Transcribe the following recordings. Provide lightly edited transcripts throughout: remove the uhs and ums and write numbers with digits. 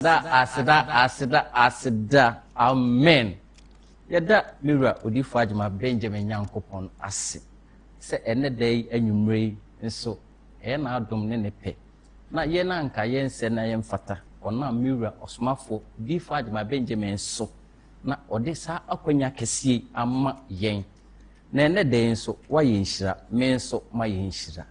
Aseda, aseda, aseda, aseda. Amen. Yɛda me wura Odifo Agyema Benjamin Nyankopɔn ase sɛ ɛnɛ da yi anwummere yi nso ɛyɛ n'adom ne ne pɛ na yɛn anka yɛnsɛ na yɛmfata ɔnam me wura ɔsomafo Odifo Agyema Benjamin so na ɔde saa akwanya kɛseɛ yi ama yɛn. Na ɛnɛ da yi nso wayɛ nhyira, me nso mayɛ nhyira.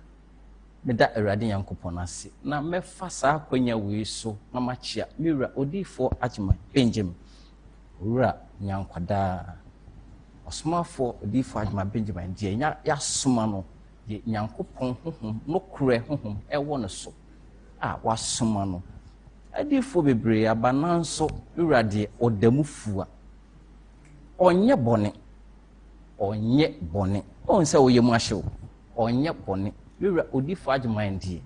Meda Awurade Nyankopɔn ase na mɛfa saa akwanya wei so na makyea me wura Odiyifoɔ Agyeman Benjamin, Owura Nyankwadaa, Ɔsomafoɔ Odiyifoɔ Agyeman Benjamin, deɛ yɛasoma no, deɛ Nyankopɔn honhom, nokorɛ honhom ɛwɔ no so a wasoma no. Adiyifoɔ bebree aba nanso me wura deɛ ɔda mu fua. Ɔnyɛ bɔne. Ɔnyɛ bɔne. Ɔhu sɛ wo yam ahye wo. Ɔnyɛ bɔne. Me wura Odifo Agyeman deɛ,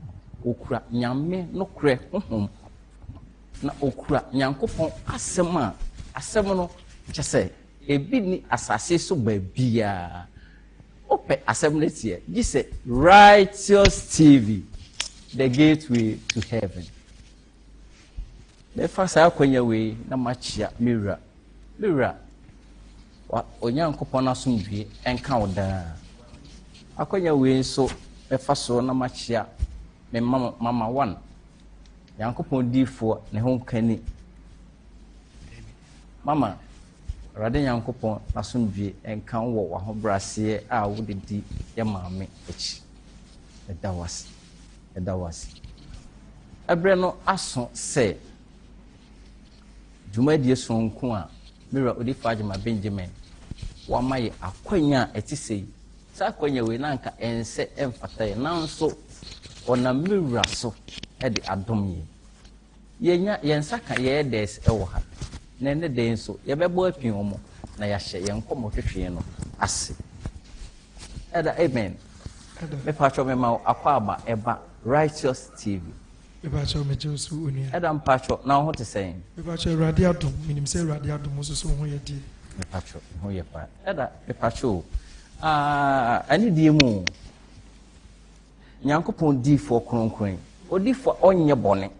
ɔkura Nyame nokorɛ honhom, na ɔkura Nyankopɔn asɛm a, asɛm no, kyɛ sɛ, ebi nni asase so baabiara. Wopɛ asɛm no teɛ, gye sɛ Righteous TV, the gateway to heaven. Mɛfa saa akwanya wei na makyea me wura. Me wura, wa Onyankopɔn asomdwie nka wo daa. Akwanya wei nso mɛfa so na makyea me mama, mama one, Nyankopɔn diifoɔ ne ho kani. Mama, Awurade Nyankopɔn n'asomdwie nka wo wɔ w'ahobrɛaseɛ a wode di yɛ maame akyi. Meda wo ase. Meda wo ase. Ɛberɛ no aso sɛ dwumadie sononko a me wura Odifo Agyemang Benjamin wama yɛ akwanya a ɛte sɛ yi. Saa akwanya wei na anka ɛnsɛ ɛmfata yɛ, nanso ɔnam me wura so de adom yɛn. Yɛnya yɛn nsa ka yɛn elders wɔ ha, na ɛnɛ da yi nso yɛbɛbɔ apin wɔn na yɛahyɛ yɛn nkɔmmɔtwetwe no ase. Ɛda amen. Mepatwɔ mema wo akwaaba ɛba Righteous TV. Mepatwɔ megye wo so onua. Ɛda mpatwɔ na wo ho te sɛn? Mepatwɔ Awurade adom menim sɛ Awurade adom wo nso so wo ho yɛ deɛ. Mepatwɔ me ho yɛ paa. Ɛda mepatwɔ o. Ah, ɛne deɛ mu o. Nyankopɔn diifoɔ kronkron, odiifoɔ a ɔnyɛ bɔne.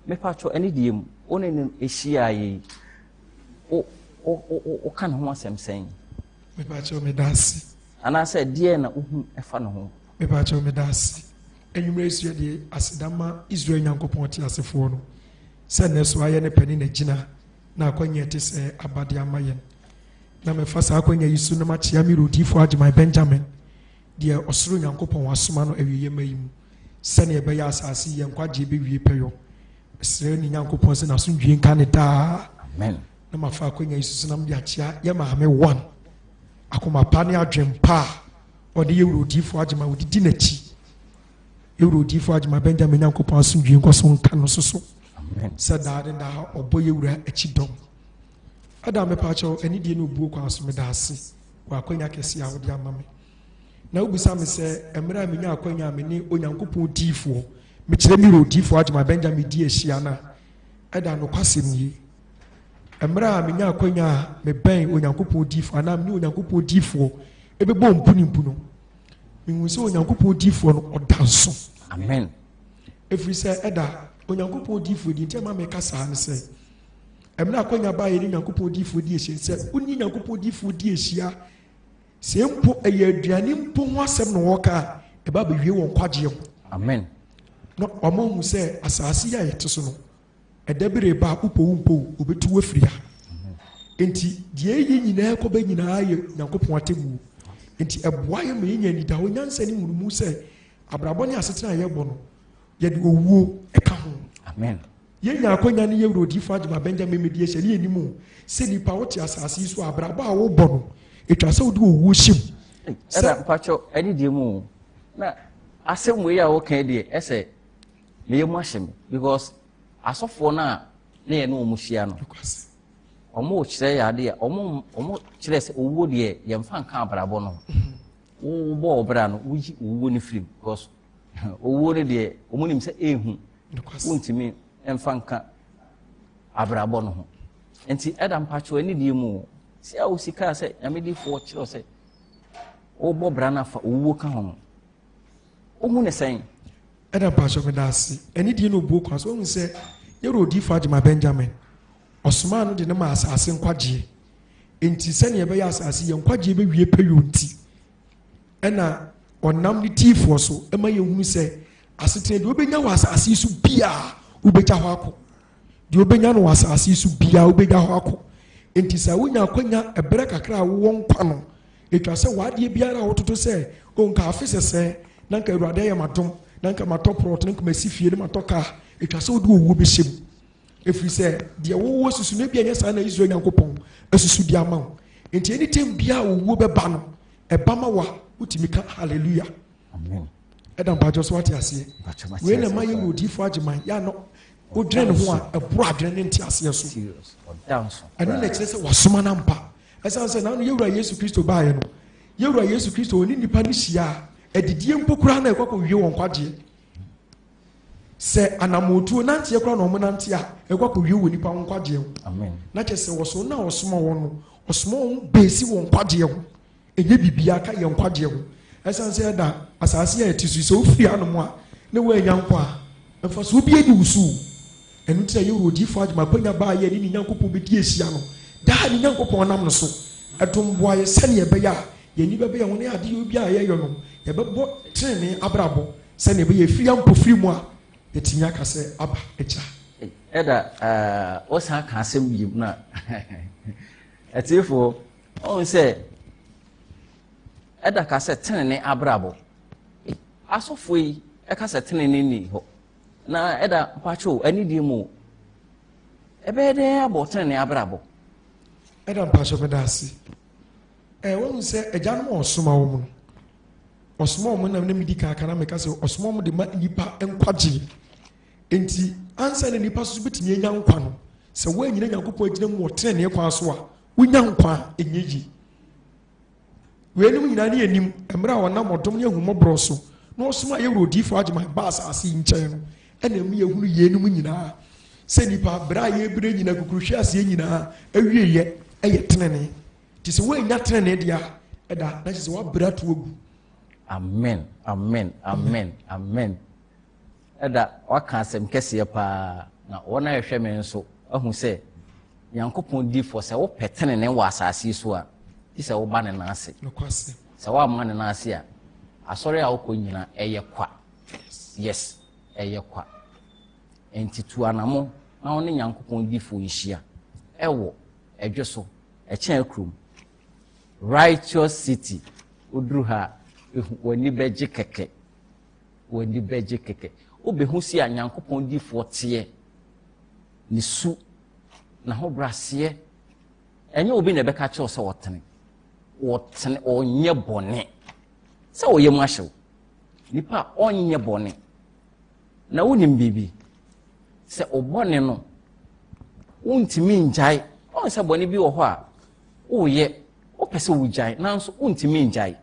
Mepatwɔ ɛne deɛ mu, wo ne no ahyia yɛ yi, wo wo wo woka ne ho asɛm sɛn? Mepatwɔ meda ase. Anaasɛ deɛn na wohu fa ne ho? Mepatwɔ meda ase. Anwummerɛ yi so yɛde aseda ma Israel Nyankopɔn ɔteasefoɔ no sɛ nnɛ so ayɛ ne pɛ ne n'agyina na akwanya ɛte sɛ aba de ama yɛn. Na mɛfa saa akwanya yi so na makyea me wura odiyifoɔ Agyeman Benjamin, deɛ ɔsoro Nyankopɔn asoma no awieeɛ mma yi mu sɛdeɛ ɛbɛyɛ asase yi yɛn nkwagyeɛ bɛwie pɛyɔ. Mesrɛ ne Nyankopɔn sɛ n'asomdwie nka ne daa. Amen. Na mafa akwanya yi so na mede akyea yɛ maame one akoma pa ne adwen pa a ɔde yɛ wura odiyifoɔ Agyema ɔde di n'akyi. Yɛ wura odiyifoɔ Agyema Benjamin Nyankopɔn asomdwie nkɔ so nka no so so sɛ daa ne daa ɔbɔ yɛ wura akyi dɔm. Ɛda mepaakyɛw anidie ne obuo kwan so meda ase wɔ akwanya kɛseɛ a wode ama me. Na wobisa me sɛ mmerɛ a menya akwanya a me ne Onyankopɔn diifoɔ mekyerɛ me wura odiyifoɔ Agyema Benjamin di ahyia no a, ɛda nokwasɛm nie. Mmerɛ a menya akwanya a mebɛn Onyankopɔn diifoɔ anaa mene Onyankopɔn diifoɔ ɛbɛbɔ mpunimpu no, mehu sɛ Onyankopɔn diifoɔ no ɔda nso. Amen. Ɛfiri sɛ ɛda Onyankopɔn diifoɔ di nti ɛma meka saa ne sɛ mmerɛ akwanya baa yɛne Onyankopɔn diifoɔ di ahyia sɛ wone Onyankopɔn diifoɔ di ahyia sɛ mpo ɛyɛ aduane mpo ho asɛm na wɔka a ɛba bɛwie wɔn nkwagyeɛ ho. Amen. Na wɔn ahu sɛ asase yi a yɛte so no Ɛda bi reba a, wopɛ wo mpɛ o, wɔbɛtu wo afiri ha. Enti deɛ ɛyɛ nyinaa kɔba nyinaa yɛ Nyankopɔn atemmuo. Enti ɛboa yɛn ma yɛnya anidahɔ, nyansa ne nhunumu sɛ abrabɔ ne asetena a yɛbɔ no, yɛde owuo ka ho. Amen. Yɛnya akwanya ne yɛwura odiyifoɔ Agyemang Benjamin Medi ahyia ne yɛnim o sɛ nipa wote asase yi so a abrabɔ a wobɔ no, ɛtwa sɛ wode owuo hyɛ mu. Ɛda mpakyɛw ɛne deɛ mu o na asɛm wei a woka deɛ ɛsɛ Me yam ahye me because asɔfoɔ no a na yɛne wɔn hyia no, wɔn kyerɛ yɛ adeɛ a wɔn wɔn kyerɛ sɛ owuo deɛ yɛmfa nka abrabɔ no ho. Wobɔ ɔbra no woyi owuo no firim because owuo no deɛ wɔn nim sɛ ehu wontumi mfa nka abrabɔ no ho. Nti ɛda mpakyɛw ani deɛ mu o si a wosi kaa sɛ nyame difoɔ kyerɛ sɛ wobɔ bra no afa owuo ka ho no wohu ne sɛn? Ɛna mpakyɛw meda ase. Anidie ne obuo kwan so. Woahu sɛ Yɛwura Odiyifoɔ Agyemang Benjamin, ɔsomaa no de no maa asase nkwagyeɛ. Enti sɛdeɛ ɛbɛyɛ asase yɛn nkwagyeɛ bɛwie pɛyɛ nti, ɛna ɔnam ne diyifoɔ so ma yɛhunu sɛ asetena deɛ wobɛnya wɔ asase yi so biara wobɛgya hɔ akɔ. Deɛ wobɛnya no wɔ asase yi so biara wobɛgya hɔ akɔ. Enti sɛ wonya akwanya ɛberɛ kakra a wowɔ nkwa no, ɛtwa sɛ w'adeɛ biara a wototo sɛ, o nka afe sɛsɛɛ na nka Awurade ayɛ m'adom, na nka matɔ prɔt, na nka masi fie, na matɔ kaa, ɛtwa sɛ wode owuo bɛhyɛ mu. Ɛfiri sɛ deɛ wowɔ susu no, ebia ɛnyɛ saa na Israel Nyankopɔn asusu de ama wo. Enti anytime biara a owuo bɛba no, ɛba ma wo a, wotumi ka hallelujah. Amen. Ɛda mpakyɛ so wate aseɛ. Wei na ɛma yɛwɔ odiyifoɔ Agyeman yɛ ano wodwene ne ho a ɛboro adwene ne nteaseɛ so. Ɛno na ɛkyerɛ sɛ wasoma no ampa. Ɛsiane sɛ naano yɛwura Yesu Kristo baeɛ no, yɛwura Yesu Kristo ɔne nnipa no hyia a, adidie mpo koraa na ɛkɔ akɔwie wɔn nkwagyeɛ. Sɛ anammɔntuo nanteɛ koraa na wɔn nante a, ɛkɔ akɔwie wɔ nipa ho nkwagyeɛ ho. Na kyerɛ sɛ wɔso na ɔsoma wɔn no, ɔsoma wɔn beesi wɔn nkwagyeɛ ho. Ɛnyɛ biribiara ka yɛn nkwagyeɛ ho. Ɛsiane sɛ ɛda asase a ɛte so yi, sɛ wofiri hanom a na woannya nkwa a, mfasoɔ biara nni wo so o. Ɛno nti na yɛn Wura Odiyifoɔ Agyeman Akwanya baeɛ a ɛne ne Nyankopɔn bɛdi ahyia no. Daa ne Nyankopɔn nam no so dom boa yɛn sɛdeɛ ɛbɛyɛ a yɛn ani bɛba yɛn ho na adeɛ biara a yɛyɔ no, yɛbɛbɔ tenenee abrabɔ sɛdeɛ ɛbɛyɛ ɛfiri yɛn mpofiri mu a yɛatumi aka sɛ, Abba, Agya. Ɛda, wosan ka asɛm bio na atiefoɔ Ɔhu sɛ ɛda ka sɛ tenene abrabɔ. Asɔfoɔ yi ɛka sɛ tenene ni hɔ. Na ɛda mpakyɛw anidie mu o. Ɛbɛyɛ dɛn abɔ tenene abrabɔ? Ɛda mpakyɛw meda ase. Ɛɛ wɔn sɛ agyanom a ɔsoma wɔn no, ɔsoma wɔn na medi kan aka na meka sɛ ɔsoma wɔn de ma nnipa nkwagyeɛ. Enti ansa na nnipa nso betumi anya nkwa no, sɛ woannyina Nyankopɔn agyina mu wɔ trenee kwan so a, wonya nkwa a ɛnyɛ yie. Weinom nyinaa ne yɛnim mmerɛ a ɔnam ɔdom ne ahummɔborɔ so na ɔsoma yɛwura odiyifoɔ Agyeman baa asase yi nkyɛn no, ɛna ɛmu yɛhunu yeinom nyinaa sɛ nnipa berɛ a yɛbrɛ nyinaa kukuruhwe aseɛ nyinaa awieɛ ɛyɛ tenenee. Nti sɛ woannya tenenee deɛ a, ɛda na kyerɛ sɛ woabrɛ ato agu. Amen, amen, amen, amen. Ɛda waka asɛm kɛseɛ paa na wɔn a ɛhwɛ me nso ahu sɛ Nyankopɔn difoɔ sɛ wopɛ tenene wɔ asase yi so a gye sɛ woba ne nan ase. Sɛ woamma ne nan ase a asɔre a wokɔ nyina ɛyɛ kwa. Yes, ɛyɛ kwa. Enti tu anamo na wo ne Nyankopɔn difoɔ nhyia ɛwɔ ɛdwo so ɛkyɛn kurom. Righteous City woduru ha a w'ani bɛgye kɛkɛ. W'ani bɛgye kɛkɛ. Wobɛhu si a Nyankopɔn difoɔ teɛ, ne su, n'ahobrɛaseɛ. Ɛnyɛ obi na ɛbɛka kyerɛ wo sɛ ɔtene. Ɔtene, ɔnyɛ bɔne. Sɛ ɔyɛ mu ahyew. Nipa a ɔnyɛ bɔne. Na wonim biribi. Sɛ ɔbɔne no, wontumi ngyae. Ɔn sɛ bɔne bi wɔ hɔ a, woyɛ, wopɛ sɛ wogyae, nanso wontumi ngyae.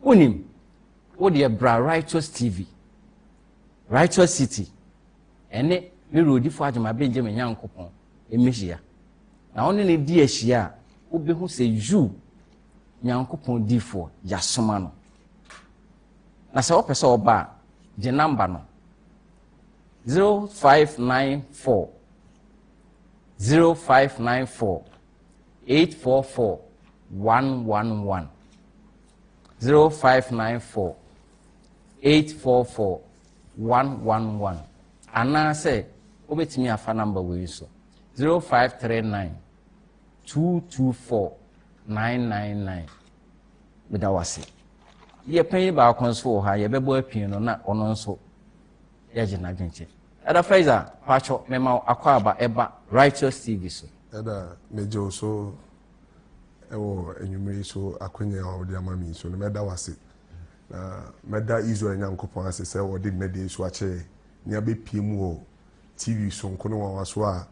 Wonim, Wo deɛ bra Righteous TV, Righteous City, ɛne me wura odifo Agyema Benjamin Nyankopɔn mmɛhyia. Na wo ne no di ahyia a, wobɛhu sɛ you Nyankopɔn difoɔ yɛasoma no. Na sɛ wopɛ sɛ ɔba a, gye namba no 0594 0594 844 111. 0594 844 111 anaasɛ wobɛtumi afa namba wei so 0539 224 999. Meda wo ase. Yɛ panyin baako nso wɔ ha yɛbɛbɔ apin no na ɔno nso yɛagye n'adwenkyɛ. Ɛda Faiza paatwɔ mema wo akwaaba ɛba Righteous TV so. Ɛda megye wo so wɔ anwummere yi so akwanya a wode ama me yi so no, mɛda wo ase. Na mɛda Israel Nyankopɔn ase sɛ ɔde nnɛ da yi so akyɛ yɛn ne abɛpie mu wɔ TV sononko ne nwanwaso a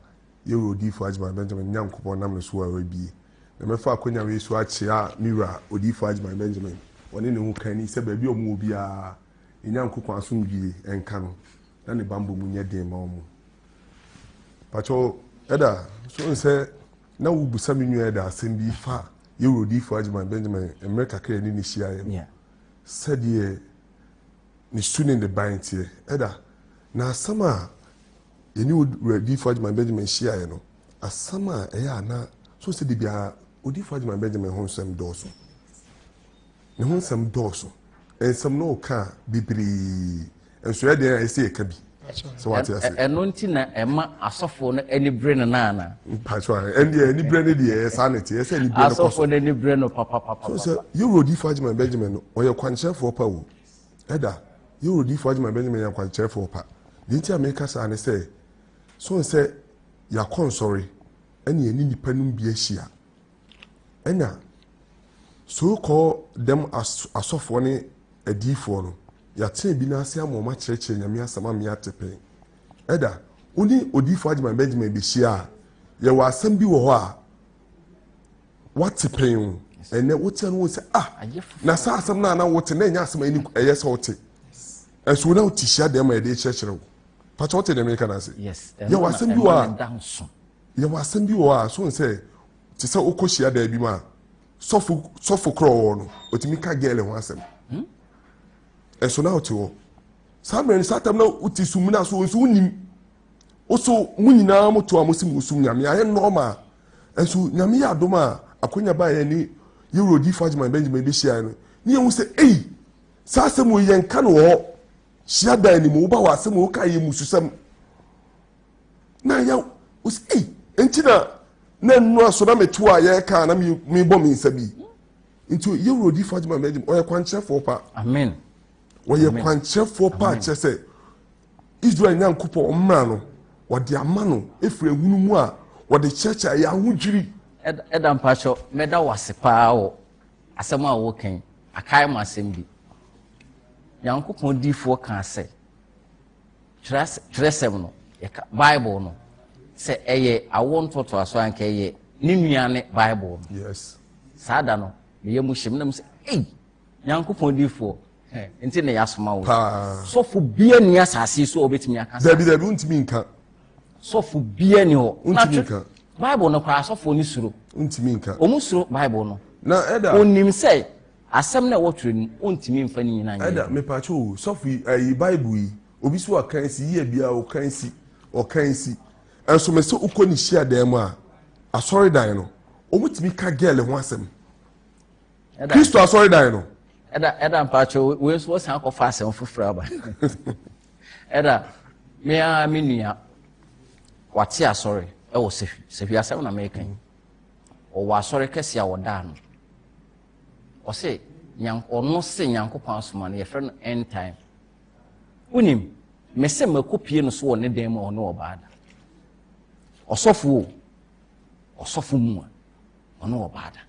yɛwura Odiyifoɔ Agyeman Benjamin Nyankopɔn nam ne so a wabie. Na mɛfa akwanya wei so akyea me wura Odiyifoɔ Agyeman Benjamin, ɔne ne ho kani sɛ baabi a wɔwɔ biara, ne Nyankopɔn asomdwie nka no na ne bammɔ mu nyɛ den ma wɔn. Pakyɛw, ɛda so nsɛ Na wobisa me nua Eda asɛm bi fa yɛwura odiyifoɔ Agyeman Benjamin mmerɛ kakra a yɛne no hyiaeɛ no, sɛdeɛ ne su ne ne ban teɛ. Ɛda, na asɛm a yɛne Odiyifoɔ Agyeman Benjamin hyiaeɛ no, asɛm a ɛyɛ a na so sɛ de biara Odiyifoɔ Agyeman Benjamin ho nsɛm dɔɔso. Ne ho nsɛm dɔɔso. Nsɛm no ɔka a bebree. Nso yɛ deɛ ɛsɛ yɛka bi. Sɛ wate ase. Ɛno nti na ɛma asɔfoɔ no ani bere no naana. Mpatsɔ a ɛndeɛ ani bere no deɛ ɛyɛ saa na ɛte ɛsɛ ani bere no kɔ so. Asɔfoɔ no ani bere no papapapa. So sɛ yɛwura Odiyifoɔ Agyeman Benjamin no ɔyɛ kwankyerɛfoɔ pa o. Ɛda yɛwura Odiyifoɔ Agyeman Benjamin yɛ kwankyerɛfoɔ pa. Deɛ nti a meka saa ne sɛ so sɛ yɛakɔ nsɔre ɛne yɛne nnipa nom bi ahyia. Ɛna so called dɛm asɔfoɔ ne adiyifoɔ no, yɛatena bi nan ase ama wɔn akyerɛkyerɛ Nyame asɛm ama yɛate pɛn. Ɛda, wo ne odiyifoɔ Agyeman Benjamin bɛhyia a, yɛwɔ asɛm bi wɔ hɔ a wate pɛn o. Ɛnɛ wote no wo sɛ ah, na saa asɛm no a na wote na ɛnyɛ asɛm a ɛyɛ sɛ wote. Ɛnso na wote hyia dɛm a yɛde kyerɛkyerɛ wo. Pakyɛ wote deɛ meka no ase? Yɛwɔ asɛm bi wɔ a Yɛwɔ asɛm bi wɔ hɔ a, so wohu sɛ te sɛ wokɔ hyiadan bi mu a, sɔfo sɔfo korɔ wɔ hɔ no, otumi ka gɛɛle ho asɛm. Hmm? Ɛso na wote hɔ. Saa mmerɛ no, saa tam na wote sum no so nso wonim. Woso mo nyinaa mo to a mo si mo sum nyame ayɛ normal. Ɛnso nyame yɛ adom a akonya baa yɛn ne yɛwura odiifo Agyeman Benjamin bɛhyiaeɛ no, ne yɛhu sɛ ei, saa asɛm wei yɛnka no wɔ hɔ. Hyiadan no mu, woba wɔ asɛm wei woka yɛ mususɛm. na yɛ wosi ei nti na na nnura so na meto a yɛreka na mebɔ me nsa bi nti yɛwura odi fa gyima mɛgyim ɔyɛ kwankyerɛfoɔ pa amen ɔyɛ kwankyerɛfoɔ pa kyerɛ sɛ israel nyankopɔn ɔmmra no wɔde ama no efiri ehunu mu a wɔde kyerɛkyerɛ yɛ ahodwiri. ɛda mpakyɛ mɛda wase paa wɔ asɛm a wɔkɛn akae mu asɛm bi nyankopɔn difoɔ kaa sɛ Twerɛsɛm no, yɛka Bible no, sɛ ɛyɛ awoɔ ntoatoasoɔ a anka ɛyɛ ne nua ne Bible no. Yes. Saa da no, meyɛ mu hyem na mu sɛ, ei, Nyankopɔn difoɔ, nti na yɛasoma wo. Paa. Sɔfo bia ni asase so a obetumi aka saa. Dabi dabi, wontumi nka. Sɔfo bia ni hɔ. Wontumi nka. Bible no koraa asɔfoɔ no suro. Wontumi nka. Wɔn suro Bible no. Na ɛda. Onim sɛ Asɛm no a ɛwɔ twerɛ no mu, wontumi mfa ne nyinaa nyɛ Ɛda, adwuma. mepaakyɛw o, sɔfo yi, ɛyi Bible yi, obi so ɔkan si, yie biara ɔkan si, ɔkan si. Ɛnso mese wokɔ ne hyiadan mu a, asɔredan no, wɔtumi ka girl ho asɛm. Ɛda, Kristo asɔredan no. ɛda, ɛda mpaakyɛw, wei nso wɔsan akɔfa asɛm foforɔ aba. Ɛda, me ara me nua, wate asɔre ɛwɔ Sahwi, Sahwi asɛm na meka yi. Ɔwɔ asɔre kɛse a wɔda ano. Ɔse nyan ɔno se Nyankopɔn asoma no yɛfrɛ no end time. Wonim, mese makɔpie no so wɔ ne dan mu a ɔne ɔbaa da. Ɔsɔfo o, ɔsɔfo mu a ɔne ɔbaa da.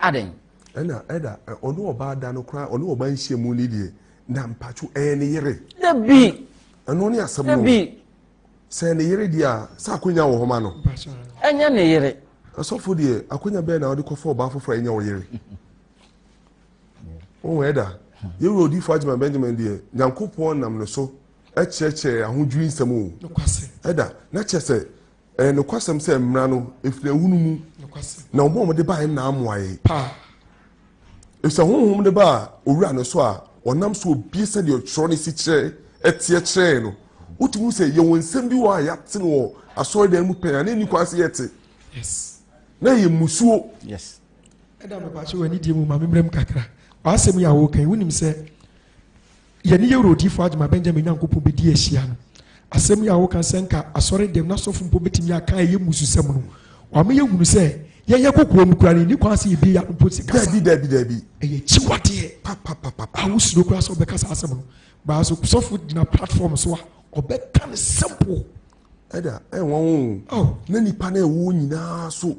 Adɛn? Ɛna ɛda ɔne ɔbaa da no koraa ɔne ɔbaa nhyia mu ne deɛ na mpatwo ɛyɛ ne yere. Dabi. Ɛno ne asɛm no. Dabi. Sɛ ne yere deɛ a, sɛ akonya wɔ hɔ ma no. Ɛnyɛ ne yere. Asɔfo deɛ, akonya bɛyɛ na wode kɔfa ɔbaa foforɔ a ɛnyɛ wo yere. Wohu ɛda. Yɛwura odiyifo Agyeman Benjamin deɛ, Nyankopɔn nam ne so kyerɛkyerɛ ahodwiri nsɛm o. Ɛda, na kyerɛ sɛ, ɛyɛ nokwasɛm sɛ mmara no, ɛfiri ahunu mu. Na wɔn a wɔde baeɛ no na amoa yɛn. Efisɛ honhom no baa owura no so a ɔnam so obue sɛdeɛ twerɛ no si kyerɛ ɛteɛ kyerɛɛ no. Wotumi hu sɛ yɛwɔ nsɛm bi wɔ a yɛate no wɔ asɔredan mu pɛn a na ɛnni kwan sɛ yɛte. Yes. Na ɛyɛ mmusuo. Yes. Ɛda mepakyɛ wɔ anidie mu ma memmerɛ mu kakra. W'asɛm yi a woka yi, wonim sɛ Yɛne yɛn wura odiyifo Agyemang Benjamin Nyankopɔn bedi ahyia no, asɛm yi a woka sɛ nka asɔre dɛm na sɔfo mpo betumi aka a ɛyɛ mmususɛm no, wama yɛahunu sɛ yɛn kokoam koraa no, yenni kwan sɛ yebue yɛn ano mpo sɛ kasa. Dabi, dabi, dabi. Ɛyɛ akyiwadeɛ Papapapapa. a wosuro koraa sɛ wobɛka saa asɛm no. Baaso sɔfo gyina platform so a, ɔbɛka no simple. Ɛda, ɛnwanwa o. Oh. Na nipa no a ɛwɔ nyinaa so.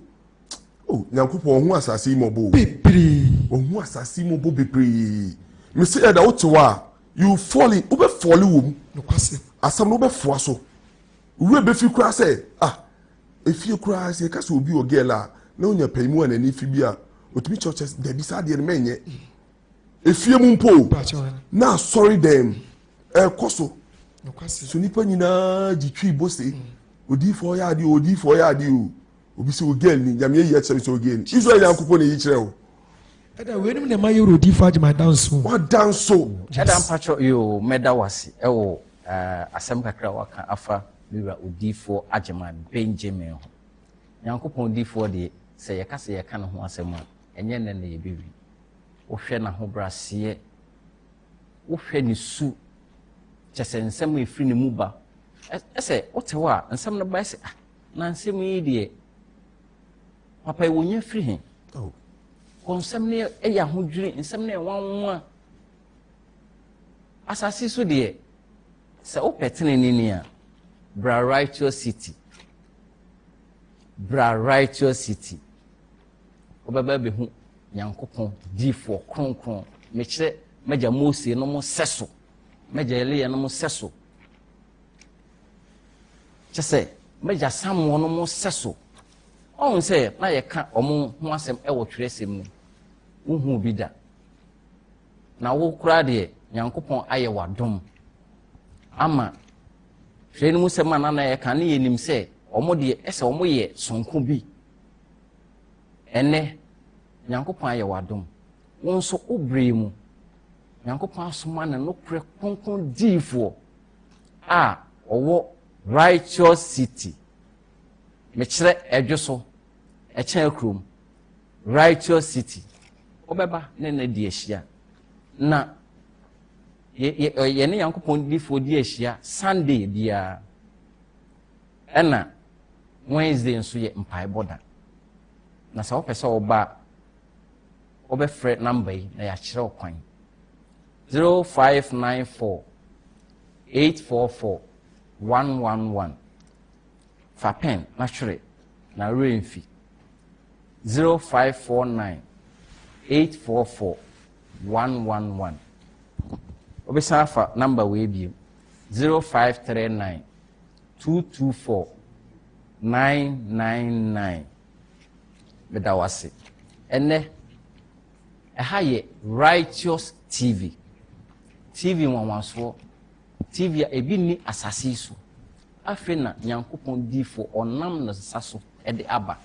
Oh, Nyankopɔn, ɔhu asase yi mmɔbɔ o. Bebree. Ɔhu asase yi mmɔbɔ bebree. Mese ɛda wote hɔ a, you fall in, wobɛ fall wɔ mu. Nokwasɛm. Asɛm no wobɛfoa so. Wura bɛfi koraa sɛ, ah, efie koraa sɛ yɛka sɛ obi wɔ girl a, na onya panyin a n'ani fi bi a, otumi kyerɛ kyerɛ dabi saa adeɛ no mɛnyɛ. Efie mu mpo, na asɔre dan mu, ɛkɔ so. So nipa nyinaa gye twi bose, mm. odiifoɔ yɛ adeɛ o, odiifoɔ yɛ adeɛ o. Obi sɛ ogel ni, Nyame ayi akyerɛ me sɛ ogel ni. Israel Nyankopɔn na eyi kyerɛ wo. Ɛda weinom na ɛma yɛwura odiifo Agyemang da nso. Wada nso. Ɛda mpakyɛ yoo mɛda wase ɛwɔ Asɛm kakra a waka afa me wura odiyifoɔ Agyeman Benjamin ho. Nyankopɔn odiyifoɔ deɛ, sɛ yɛka sɛ yɛka ne ho asɛm a, ɛnyɛ nnɛ na yɛbɛwie. Wohwɛ n'ahobraseɛ, wohwɛ ne su, kyɛ sɛ nsɛm a ɛfiri ne mu ba, ɛsɛ wote hɔ a nsɛm no ba ɛsɛ ah, na nsɛm yi deɛ papa yi wɔnya firi he? Oh. Kɔ nsɛm no yɛ ahodwiri, nsɛm no yɛ nwanwa. Asase so deɛ, sɛ wopɛ tenenee a, bra Righteous City. Bra Righteous City. Wobɛba abɛhu Nyankopɔn diifoɔ kronkron. Mekyerɛ m'agya Mose no mo sɛso, m'agya Elia no mo sɛso. Kyɛ sɛ m'agya Samuel no mo sɛso. Ɔhu sɛ na yɛka wɔn ho asɛm wɔ twerɛsɛm mu. Wohu bi da. Na wo koraa deɛ, Nyankopɔn ayɛ wo adom ama twerɛ no mu sɛm a na na yɛka ne yɛnim sɛ wɔn deɛ ɛsɛ wɔn yɛ sonko bi. Ɛnɛ, Nyankopɔn ayɛ wo adom. Wo nso wo berɛ mu, Nyankopɔn asoma ne nokorɛ kronkron diifoɔ a ɔwɔ Righteous City. Mekyerɛ ɛdwo so, ɛkyɛn kurom. Righteous City, wobɛba ne no adi ahyia. Na yɛne Nyankopɔn difoɔ di ahyia Sunday biara. Ɛna Wednesday nso yɛ mpaebɔ da. Na sɛ wopɛ sɛ woba a, wobɛfrɛ namba yi na yɛakyerɛ wo kwan. 0594 844 111. Fa pɛn na twerɛ na werɛ mfi. 0549 844 111. Wobɛsan afa namba wei bio 0539 224 999. Meda wo ase. Ɛnɛ, ɛha yɛ Righteous TV. TV nwanwasoɔ. TV a ebi nni asase yi so. Afei na Nyankopɔn diifoɔ ɔnam ne nsa so de aba.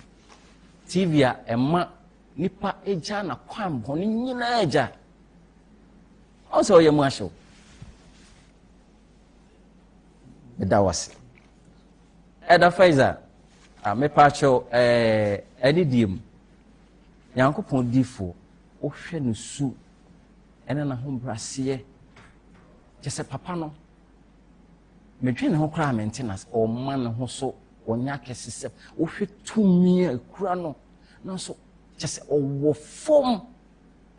TV a ɛma nipa gya n'akwan bɔne nyinaa gya. Ɔn sɛ ɔyɛ mu ahyew. Meda wo ase. Ɛda Faiza, a mepa akyɛw ɛɛ ɛne die mu. Nyankopɔn diifoɔ, wohwɛ ne su ɛne n'ahobraseɛ. Kyɛ sɛ papa no Medwen ne ho koraa a mente n'ase. Ɔma ne ho so, ɔnyɛ akɛsesɛm. Wohwɛ tumi a ekura no, nanso kyɛ sɛ ɔwɔ fam.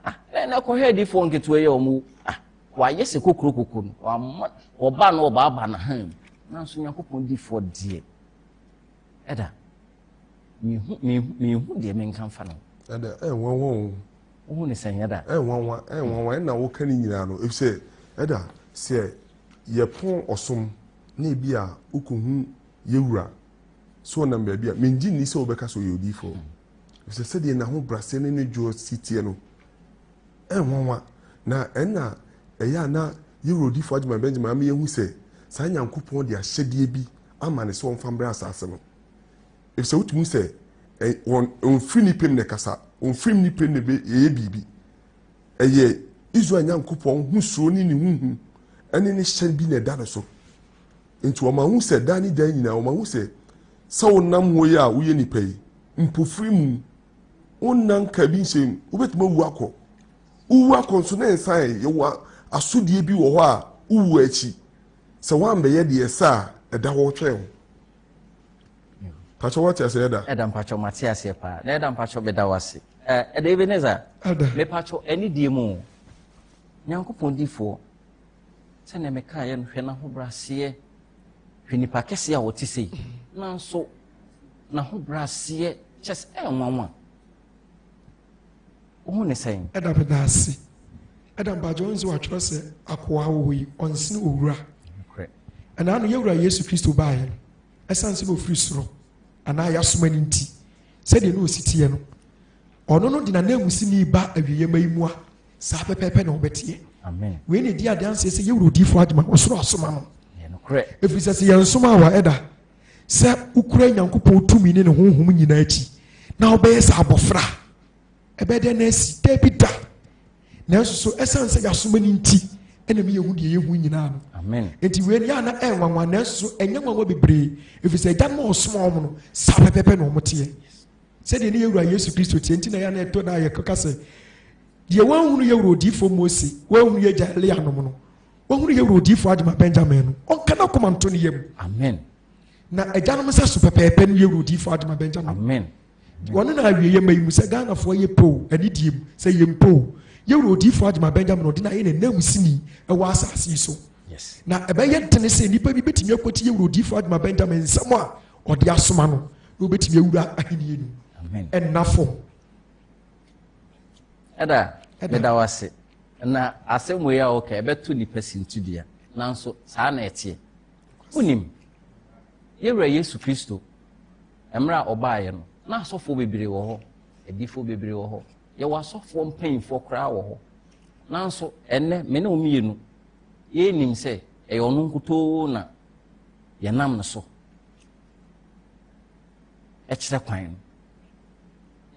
Ah, na ɛkɔhwɛ adiifoɔ nketewa yi a wɔn ah, wɔayɛ sɛ kokuro koko no, wɔama ɔba no ɔbaaba na han mu. Nanso Nyankopɔn diifoɔ deɛ, ɛda, mehu mehu mehu deɛ menka mfa no. Ɛda, ɛnwanwa o. Wohu ne sɛn ɛda? Ɛnwanwa, ɛnwanwa, ɛna woka ne nyinaa no, efisɛ ɛda sɛ yɛpɔn ɔsom na ebi a wokɔhu yɛwura sɛ ɔnam baabi a, mengye nni sɛ wobɛka sɛ ɔyɛ odiyifoɔ. Efisɛ sɛdeɛ n'ahobrɛaseɛ ne ne dwoɔ si teɛ no, ɛnwanwa. Na ɛna ɛyɛ a na yɛwura odiyifoɔ Agyeman Benjamin ama yɛhu sɛ saa Nyankopɔn de ahyɛdeɛ bi ama no sɛ ɔmfa mbrɛ asase no. Efisɛ wotumi hu sɛ wɔn ɔmfiri nnipa mu na ɛkasa, ɔmfiri nnipa mu na ɛyɛ biribi. Ɛyɛ Israel Nyankopɔn ho suro ne ne ho hu ne ne hyɛ bi na ɛda no so. Nti wɔma hu sɛ daa ne daa nyinaa wɔma hu sɛ sɛ wonam hɔ yi a woyɛ nipa yi mpofiri mu wonna nka bi nhyɛ mu wobɛtumi awu akɔ wowu akɔ nso na nsan yɛwɔ asodie bi wɔ hɔ a wowu akyi sɛ woambɛyɛ deɛ ɛsɛ a ɛda hɔ twɛn wo Pakyɛ wate aseɛ ɛda? Ɛda mpakyɛ mate aseɛ paa. Na ɛda mpakyɛ meda wo ase. Ɛda Ebenezer. Ɛda. Mepakyɛ ɛne die mu. Nyankopɔn difoɔ. Sɛnea mekaeɛ no hwɛ n'ahobrɛaseɛ. Hwɛ nipa kɛseɛ a wɔte sei. Nanso n'ahobrɛaseɛ kyɛ sɛ ɛnwanwa. Wohu ne sɛn? Ɛda meda ase. Ɛda mpakyɛ wɔn nso wɔatwerɛ sɛ akoa wɔ hɔ yi ɔnsene owura. Ɛna ano yɛwura Yesu Kristo baeɛ no. Ɛsiane sɛ na ɔfiri soro anaa yɛasoma no nti, sɛdeɛ na ɔsi teɛ no, ɔno no de n'ananmusini ba awieeɛ yi mu a, saa pɛpɛɛpɛ na ɔbɛteɛ. Wei na ɛdi adanseɛ sɛ yɛwura odiyifoɔ adwuma ɔsoro asoma no. Ɛfiri sɛ sɛ yɛnsoma a ɛda sɛ wokura Nyankopɔn tumi ne ne honhom nyinaa akyi na wobɛyɛ sɛ abɔfra a, ɛbɛyɛ dɛn na asi? Dabi da. Nanso so ɛsiane sɛ yɛasoma no nti Ɛna mi yɛhu deɛ yɛhu nyinaa no. Enti wei no yɛ ana ɛnwanwa nanso ɛnyɛ nwanwa bebree ɛfiri sɛ agya no a ɔsoma wɔn no saa pɛpɛpɛ na wɔn teɛ. Sɛdeɛ ne yɛwura Yesu Kristo teɛ nti na yɛ ana ɛtɔ da a yɛkɔka sɛ deɛ wɔnhunu yɛwura odiyifoɔ Mose, wɔnhunu yɛgya Elia nom no, wɔhunu yɛwura odiyifoɔ Agyema Benjamin no, ɔnka n'akoma nto ne yam. Amen. Na agyanom nsa so pɛpɛɛpɛ no yɛwura odiyifoɔ Agyema Benjamin. Amen. Wɔne no awieɛ ma yi mu sɛ Ghanafoɔ yɛ po anidie mu sɛ yɛ mpo yɛwura odiyifoɔ Agyema Benjamin ɔde no ayɛ n'ananmusini ɛwɔ asase yi so. Yes. Na ɛbɛyɛ dene sɛ nnipa bi bɛtumi akwati yɛwura odiyifoɔ Agyema Benjamin nsɛm a ɔde asoma no na wɔbɛtumi awura ahennie no mu. Ɛnna fam. Ɛda, meda wo ase. Na asɛm wei a woka ɛbɛto nnipa sintidua, nanso saa na ɛteɛ. Wonim, yɛwura Yesu Kristo, mmerɛ a ɔbaeɛ no, na asɔfoɔ bebree wɔ hɔ, adiyifoɔ bebree wɔ hɔ, yɛwɔ asɔfoɔ mpanyinfoɔ koraa wɔ hɔ. Nanso ɛnnɛ, me ne wo mmienu, yɛnim sɛ ɛyɛ ɔno nkutoo na yɛnam no so kyerɛ kwan no.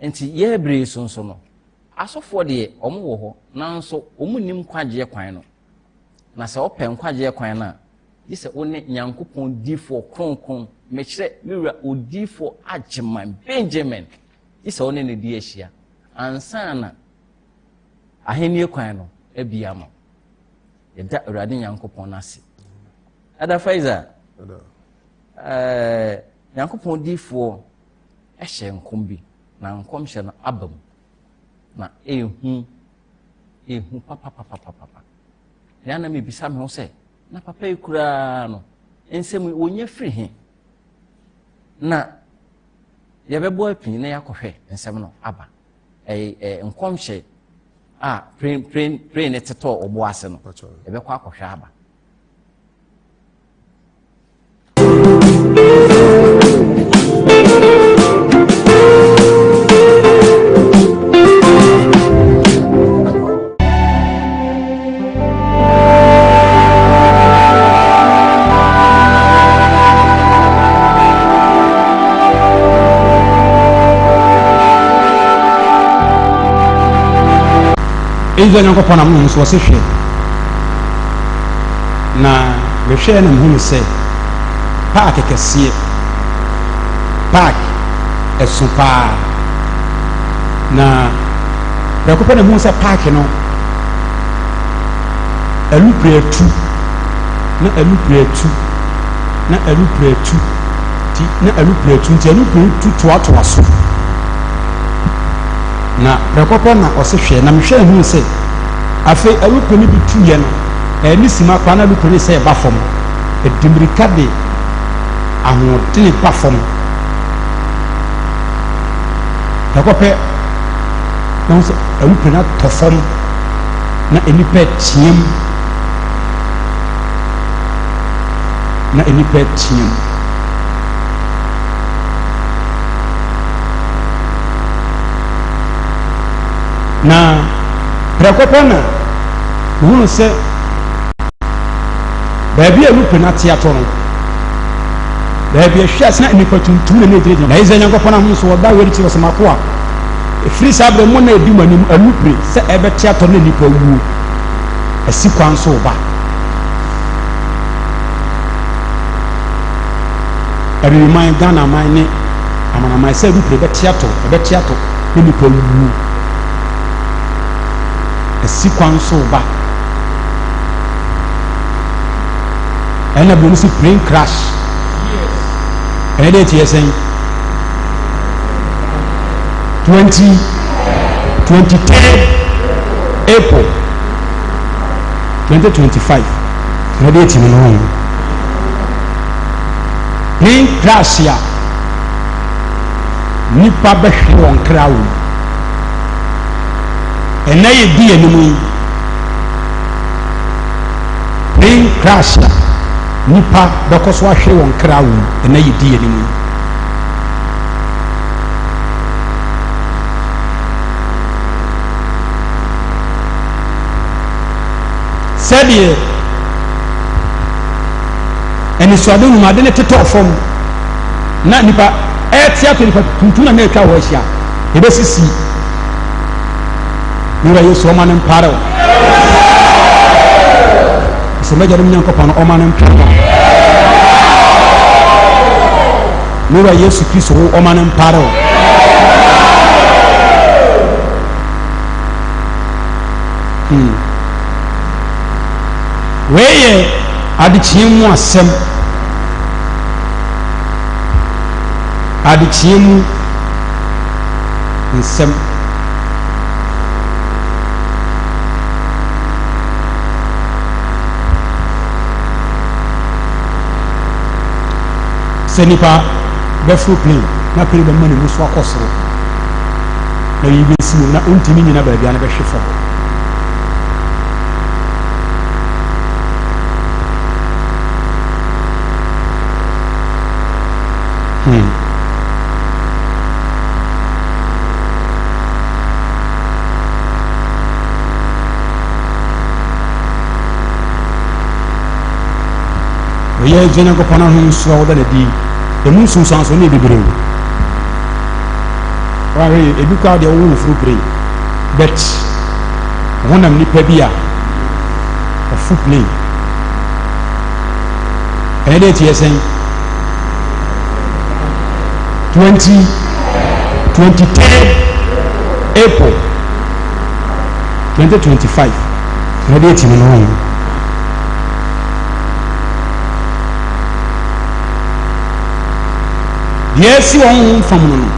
Nti yɛn bere yi so nso no, asɔfoɔ deɛ wɔn wɔ hɔ, nanso wɔn nnim nkwagyeɛ kwan no. Na sɛ wopɛ nkwagyeɛ kwan no a, gye sɛ wo ne Nyankopɔn difoɔ kronkron, mekyerɛ me wura odifoɔ Agyeman Benjamin, gye sɛ wo ne no di ahyia ansa na ahennie kwan no abie ama wo. Yɛda Awurade Nyankopɔn no ase. Ada Faiza, ɛɛ Nyankopɔn difoɔ hyɛɛ nkɔm bi, na nkɔmhyɛ no aba mu. Na ɛyɛ ehu papapapapapa. Nea na mebisa me ho sɛ, na papa yi koraa no, nsɛm yi wɔnya firi he? Na yɛbɛbɔ apini na yɛakɔhwɛ nsɛm no aba. Ɛyɛ nkɔmhyɛ a pren pren pren ne tetɔɔ ɔbo ase no, yɛbɛkɔ akɔhwɛ aba. Israel Nyankopɔn nam no so ɔse hwɛ Na mehwɛɛ na mehunu sɛ paake kɛseɛ, park, ɛso paa. Na prɛko pɛ na mehunu sɛ paake no alupre atu, na alupre atu, na alupre atu, ti na alupre atu, nti alupre tu toatoa so. Na prɛko pɛ na ɔse hwɛ, na mehwɛɛ hunu sɛ afei alupre no bi tuiɛ no, Ɛnne sima koraa na lupere sɛ ɛba fam. Ɛde mmirika de ahoɔdene ba fam. Prɛko pɛ, na wɔn sɛ alupere no atɔ fam na nnipa reteam. Na nnipa reteam. Na prɛko pɛ na Mehunuu sɛ baabi a lupe no ate atɔ no, baabi a ɛhwe ase na nnipa tuntum na na ɛgyinagyina. Na Israel Nyankopɔn ahom so wɔda wei de kyerɛ sɛ m'akoa, ɛfiri saa berɛ mo na ɛdi mo anim alupre sɛ ɛbɛte atɔ na nnipa wuo asi kwan so reba. Abibiman, Ghana man ne amanaman sɛ alupre bɛte atɔ, ɛbɛte atɔ na nnipa wuo. asi kwan so reba. Ɛna buroni si plane crash. Ɛyɛ dɛ tiɛ sɛn? 20 23 April 2025. Ɛyɛ dɛ ti no no. Plane crash a nipa bɛhwere wɔn kra wɔ mu. Ɛnnɛ yɛdi yɛn anim yi, plane crash a nnipa bɛkɔ so ahwere wɔn kra wɔ mu, ɛnnɛ yɛdi yɛn anim yi. Sɛdeɛ anisoade hunu ade no tetɔɔ fam na nipa ɛte ato nipa tuntum na na atwa hɔ ahyia ebesisi Wura Yesu ɔma no mpare wo. Sɛ m'agyanom Nyankopɔn no ɔma no mpare wo. Me Wura Yesu Kristo wo ɔma no mpare wo. Hmm. Wei yɛ adekyeɛ mu asɛm. Adekyeɛ mu nsɛm. Sɛ nipa bɛforo plane na plane bɛma ne mu so akɔ soro na biribi bɛsi mu na ɔntumi nyina baabi a na bɛhwe fam. Hmm. Wɔyɛ adwuma Nyankopɔn ahom so a wɔda no adi. Emu nsunsuanso no yɛ bebree o. Wɔahwɛ yɛ ebi koraa deɛ wɔwɔ mfuru pere but honam nipa bi a ɔfo plane. Ɛnɛ date yɛ sɛn? 20 23 April 2025 ɛnɛ date no no. Deɛ asi wɔ honhom fam no no,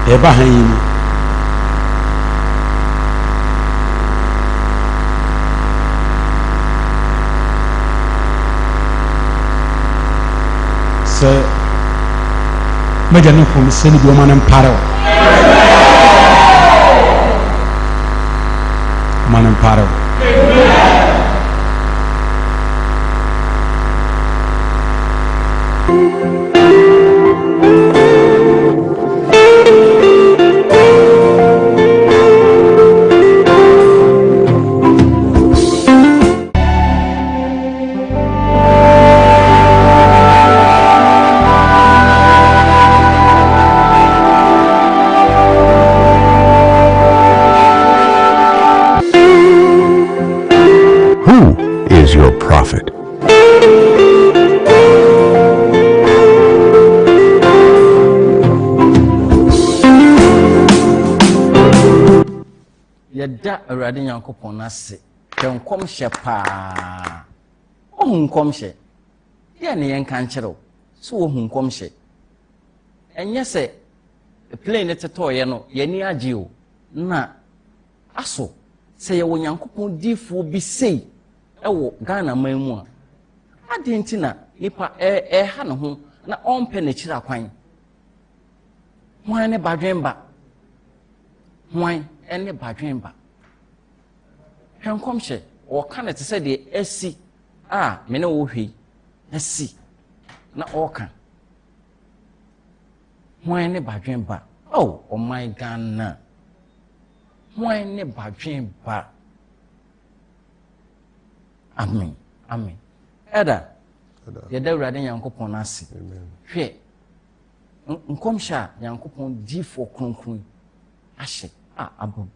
ɛreba hann yi mu. Sɛ m'agya ne kɔn sɛ ne bi ɔma no mpare o. Ɔma no mpare o. Who is your prophet? Yɛda Awurade Nyankopɔn ase. Hwɛ nkɔmhyɛ paa. Wohu nkɔmhyɛ. Deɛ ne yɛnka nkyerɛ wo. So wohu nkɔmhyɛ. Ɛnyɛ sɛ plane no tetɔeɛ no yɛn ani agye o. Na aso sɛ yɛwɔ Nyankopɔn diifoɔ bi sei wɔ Ghana man mu a, adɛn nti na nipa ɛreha ne ho na ɔmpɛ n'akyiri akwan? Hwan ne badwenba? Hwan ne badwenba? Hwɛ nkɔmhyɛ, ɔka no te sɛ deɛ asi a me ne wo hwɛ yi asi na ɔreka. Hwan ne badwenba? Oh, ɔman Ghana. Hwan ne badwenba? Amen. Amen. Ɛda, yɛda Awurade Nyankopɔn ase. Hwɛ, nkɔmhyɛ a Nyankopɔn diifoɔ kronkron ahyɛ a aba mu.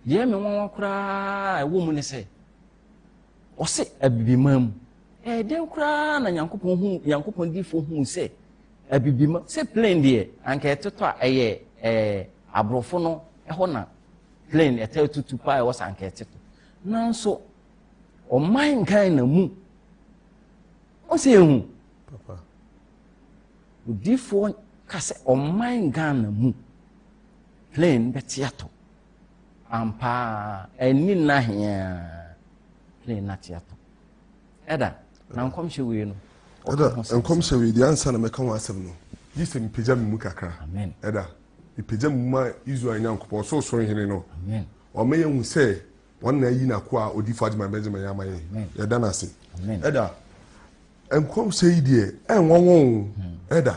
Deɛ me nwanwa koraa ɛwɔ mu ne sɛ, ɔse abibiman mu. Ɛyɛ dɛn koraa na Nyankopɔn hu Nyankopɔn diifoɔ hu sɛ abibiman sɛ plane deɛ anka ɛtotɔ a ɛyɛ ɛɛ aborɔfo no ɛhɔ na plane ɛtɛ tutu paa ɛwɔ sɛ anka ɛtotɔ. Nanso ɔman Ghana mu ɔsɛ ehu. Odiifoɔ ka sɛ ɔman Ghana mu plane bɛte atɔ. Ampaa ɛni nna heaa plane no ate atɔ. Ɛda na nkɔmhyɛ wei no. Ɛda nkɔmhyɛ wei deɛ ansa na mɛka ho asɛm no gye sɛ mepagya me mu kakra. Ɛda mepagya me mu ma Israel Nyankopɔn ɔsorosoro hene no. Ɔma yɛhu sɛ wɔn na ayi n'akoa a odiifo Agyeman Benjamin ama yɛn. Yɛda no ase. Ɛda nkɔmhyɛ yi deɛ ɛnwanwa o. Ɛda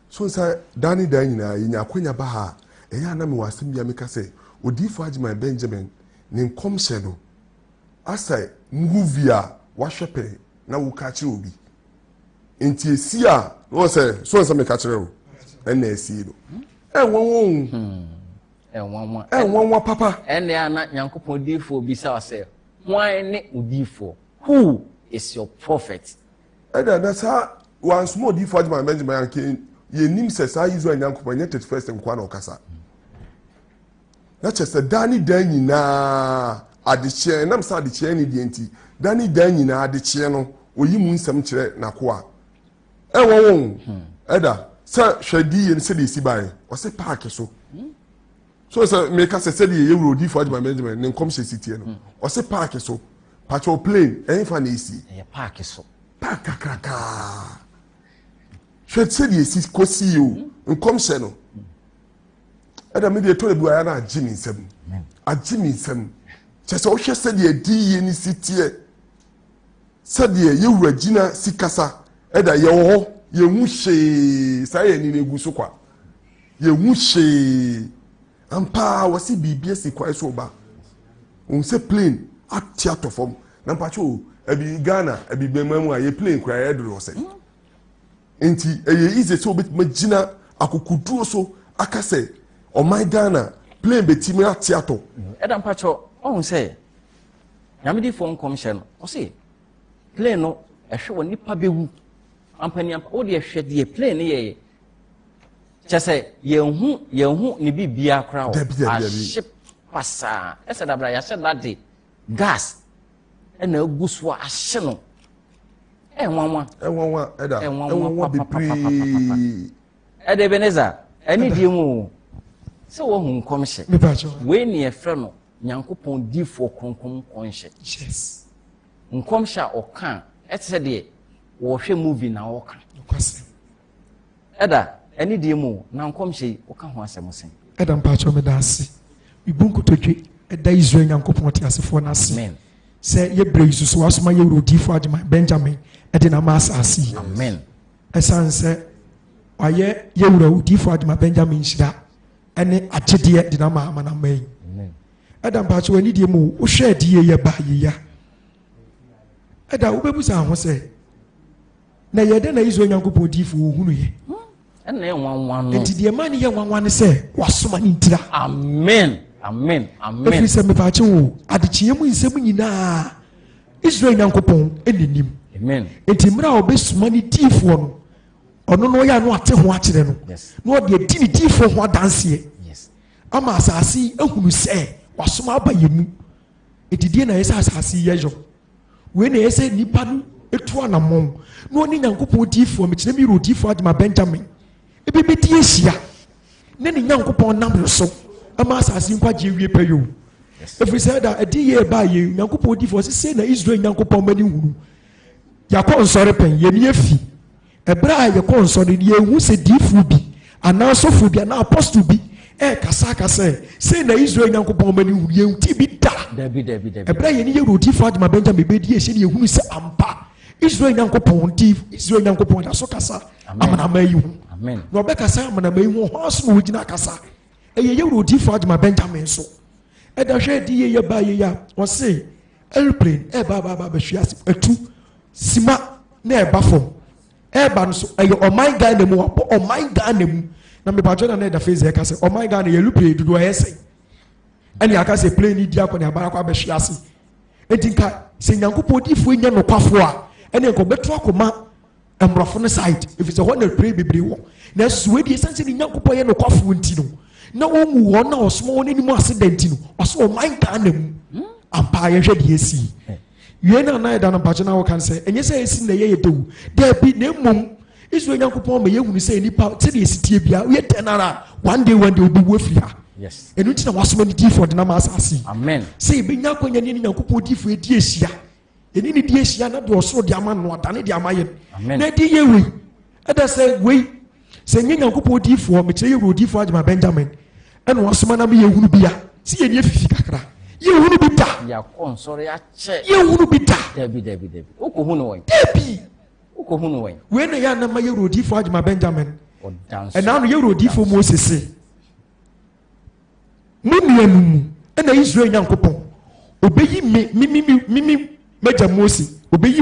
so nsa daa ne daa nyinaa yɛnya akwanya ba ha a ɛyɛ a na mewɔ asɛm bi a meka sɛ odiifo Agyeman Benjamin ne nkɔmhyɛ no asɛ movie a wahwɛ pɛn na woka kyerɛ obi nti esi a na wɔn sɛ so nsɛ meka kyerɛ o ɛna esi no ɛnwanwa o. Ɛnwanwa. Ɛnwanwa papa. Ɛnna a na Nyankopɔn diifoɔ bisa sɛ. Hwan ne odiyifoɔ? Who is your prophet? Ɛna na saa wansoma odiyifoɔ Agyeman Benjamin anka yɛnim sɛ saa Israel Nyankopɔn ɛnyɛ 31st nkoa na ɔkasa. Na kyerɛ sɛ daa ne daa nyinaa adekyeɛ ɛnam sɛ adekyeɛ ne deɛ nti daa ne daa nyinaa adekyeɛ no oyi mu nsɛm kyerɛ n'akoa. Ɛwɔ wɔn hmm. ɛda sɛ hwɛ di yɛn sɛdeɛ esi baeɛ ɔsɛ paaki so. Hmm. So sɛ meka sɛ sɛdeɛ yɛwura odiyifoɔ Agyeman Benjamin ne nkɔmhyɛ si teɛ no hmm. ɔsɛ paaki so. Pakyɛw plane ɛhefa na esi? Ɛyɛ paaki so. Paaki kakrakaa. Hwɛ sɛdeɛ esi kɔsi yi o nkɔmhyɛ no. Ɛna mi deɛ tɔrɔ bi wɔ ayɛ na agye mi nsam. Agye mi nsam. Kyɛ sɛ wohwɛ sɛdeɛ ɛdi yie ne si teɛ. Sɛdeɛ yɛwura gyina si kasa ɛda yɛwɔ hɔ yɛhu hwee saa yɛ ani na egu so kwa. Yɛhu hwee. Ampa ara wɔsi biribi asi kwan so ba. Ohun sɛ plane ate atɔ fam. Na mpakyɛ o, ɛbi Ghana, ɛbi bɛma mu a yɛ plane koraa yɛ doro sɛ. Nti ɛyɛ easy sɛ obetumi agyina akokoduro so aka sɛ ɔman Ghana plane betumi ate atɔ. Ɛda mpakyɛ ɔhun sɛ nyamedifoɔ nkɔmhyɛ no ɔse plane no ɛhwɛ wɔ nipa bɛwu ampaniampa wo deɛ hwɛ deɛ plane no yɛyɛ Kyɛ sɛ yɛnhu yɛnhu ne biribiara koraa wɔ ahye pasaa ɛsɛ dabra yɛahyɛ da de gas ɛna agu so a ahye no ɛnwanwa ɛnwanwa ɛda ɛnwanwa bebree ɛde Ebenezer ɛne die mu o sɛ wɔhu nkɔmhyɛ wei ne yɛfrɛ no Nyankopɔn difoɔ kronkron nkɔmhyɛ nkɔmhyɛ a ɔka ɛte sɛ deɛ wɔhwɛ movie na ɔka Ɛda, ɛne deɛ mu o, na nkɔmhyɛ yi, woka ho asɛm sɛn? Ɛda, mpakyɛw meda ase. Mebu nkotodwe da Israel Nyankopɔn ɔteasefoɔ no ase Amen. sɛ yɛ berɛ yi so so wasoma yɛ wura odiyifoɔ Agyeman Benjamin de no ama asase yi. Amen. Ɛsiane sɛ wayɛ yɛ wura odiyifoɔ Agyeman Benjamin nhyira ne agyedeɛ de no ama amanaman yi. Amen. Ɛda, mpakyɛw ɛne deɛ mu o, wohwɛ adie yɛ ba yeya. Ɛda, wobɛbusa ho sɛ, Na ɛyɛɛ dɛn na Israel Nyankopɔn diyifo hunuiɛ? Ɛna ɛyɛ nwanwa no. Enti deɛ ɛma no yɛ nwanwa ne sɛ wasoma ne ntira. Amen. Amen. Amen. Ɛfiri sɛ mepaakyɛ wo adekyeɛ mu nsɛm nyinaa Israel Nyankopɔn ɛna nim. Amen. Enti mmerɛ a ɔbɛsoma ne diyifoɔ no, ɔno no ɔyɛ a na wate ho akyerɛ no, na ɔde adi ne diyifoɔ ho adanseɛ ama asase yi ahunu sɛ wasoma aba yɛn mu. Enti deɛ na ɛyɛ sɛ asase yi yɛ yɔ. Wei na ɛyɛ sɛ nipa no tu anammɔn na ɔne Nyankopɔn diifoɔ, mekyerɛ me wura odiifoɔ Adwuma Benjamin, ebi bɛdi ahyia ne ne Nyankopɔn nam no so ama asase nkwagye awie pɛyɛ o. Ɛfiri sɛ da ɛde yɛ ɛbaa yɛ Nyankopɔn diifoɔ sɛ sei na Israel Nyankopɔn ma ne hunu. Yɛakɔ nsɔre pɛn, yɛn ani afi. Ɛberɛ a yɛkɔɔ nsɔre no, yɛanhu sɛ diyifoɔ bi anaa sɔfoɔ bi anaa apɔstol bi rekasa aka sɛ, Sei na Israel Nyankopɔn ma no hunu. Yɛntee bi da. Dabi, dabi, dabi. Ɛberɛ a yɛne yɛn wura odiyifoɔ Adema Benjamin bɛdii ahyia no, yɛhunuu sɛ ampa, Israel Nyankopɔn di Israel Nyankopɔn da so kasa amanaman yi ho. Amen. Na ɔbɛkasa amanaman yi ho, ɔhɔ ara so na ɔgyina akasa. Ɛyɛ yɛn wura odiyifoɔ Adema Benjamin nso. Ɛda hwɛ adi yie yɛ baa yie a, ɔse aeroplane ɛreba aba aba abɛhwe ase, atu sima na ɛba fam ɛreba no so ɛyɛ ɔman Ghana mu abɔ ɔman Ghana mu na mepatwɛ na na ɛda face ɛka sɛ ɔman Ghana yɛ aeroplane dodoɔ ɛyɛ sɛn ɛne aka sɛ plane di akɔ ne aba akɔ abɛhwe ase eti nka sɛ Nyankopɔn diifoɔ nyɛ nokwafoɔ a ɛne nka ɔbɛto akɔma mmorɔfo no side efisɛ hɔ na pray bebree wɔ nanso wei deɛ ɛsiane sɛ ne nyankopɔn yɛ nokwafoɔ nti no na ɔnwu wɔn na ɔsoma wɔn anim ase da nti no ɔsɛ ɔman Ghana mu hmm? ampa yɛhwɛ deɛ ɛsi wie no anan ɛda no mpakye no awoka no sɛ ɛnyɛ sɛ ɛsi na ɛyɛ yɛ dɛwu daabi na mmom Israel nyankopɔn ma yɛhunu sɛ nnipa sɛdeɛ ɛsi tie bia woyɛ dɛn ara one day one day wobɛwu afiri ha ɛno nti na wasoma ne diifoɔ de nam asase sɛ yɛbɛnya akwanya ne ne nyankopɔn diifoɔ ɛdi ahyia Yɛne ne di ahyia na deɛ ɔsoro de ama no adane de ama yɛn. Na ɛdi yɛ wei. Ɛda sɛ wei sɛ nyɛ Nyankopɔn diifoɔ mekyerɛ yɛ wura odiifoɔ Agyema Benjamin ɛna wasoma na meyɛ hunu bi a sɛ yɛni afifi kakra yɛhunu bi da. Yɛakɔ nsɔre akyɛ. Yɛhunu bi da. Dabi dabi dabi. Wokɔhu no wɔn. Dabi. Wokɔhu no wɔn. Wei na yɛ anama yɛ wura odiifoɔ Agyema Benjamin. Ɛna ano yɛ wura odiifoɔ Mose se. Mo nuanom mu na Israel Nyankopɔn obeyi me, me, me, me, me, m'agya Mose, obeyi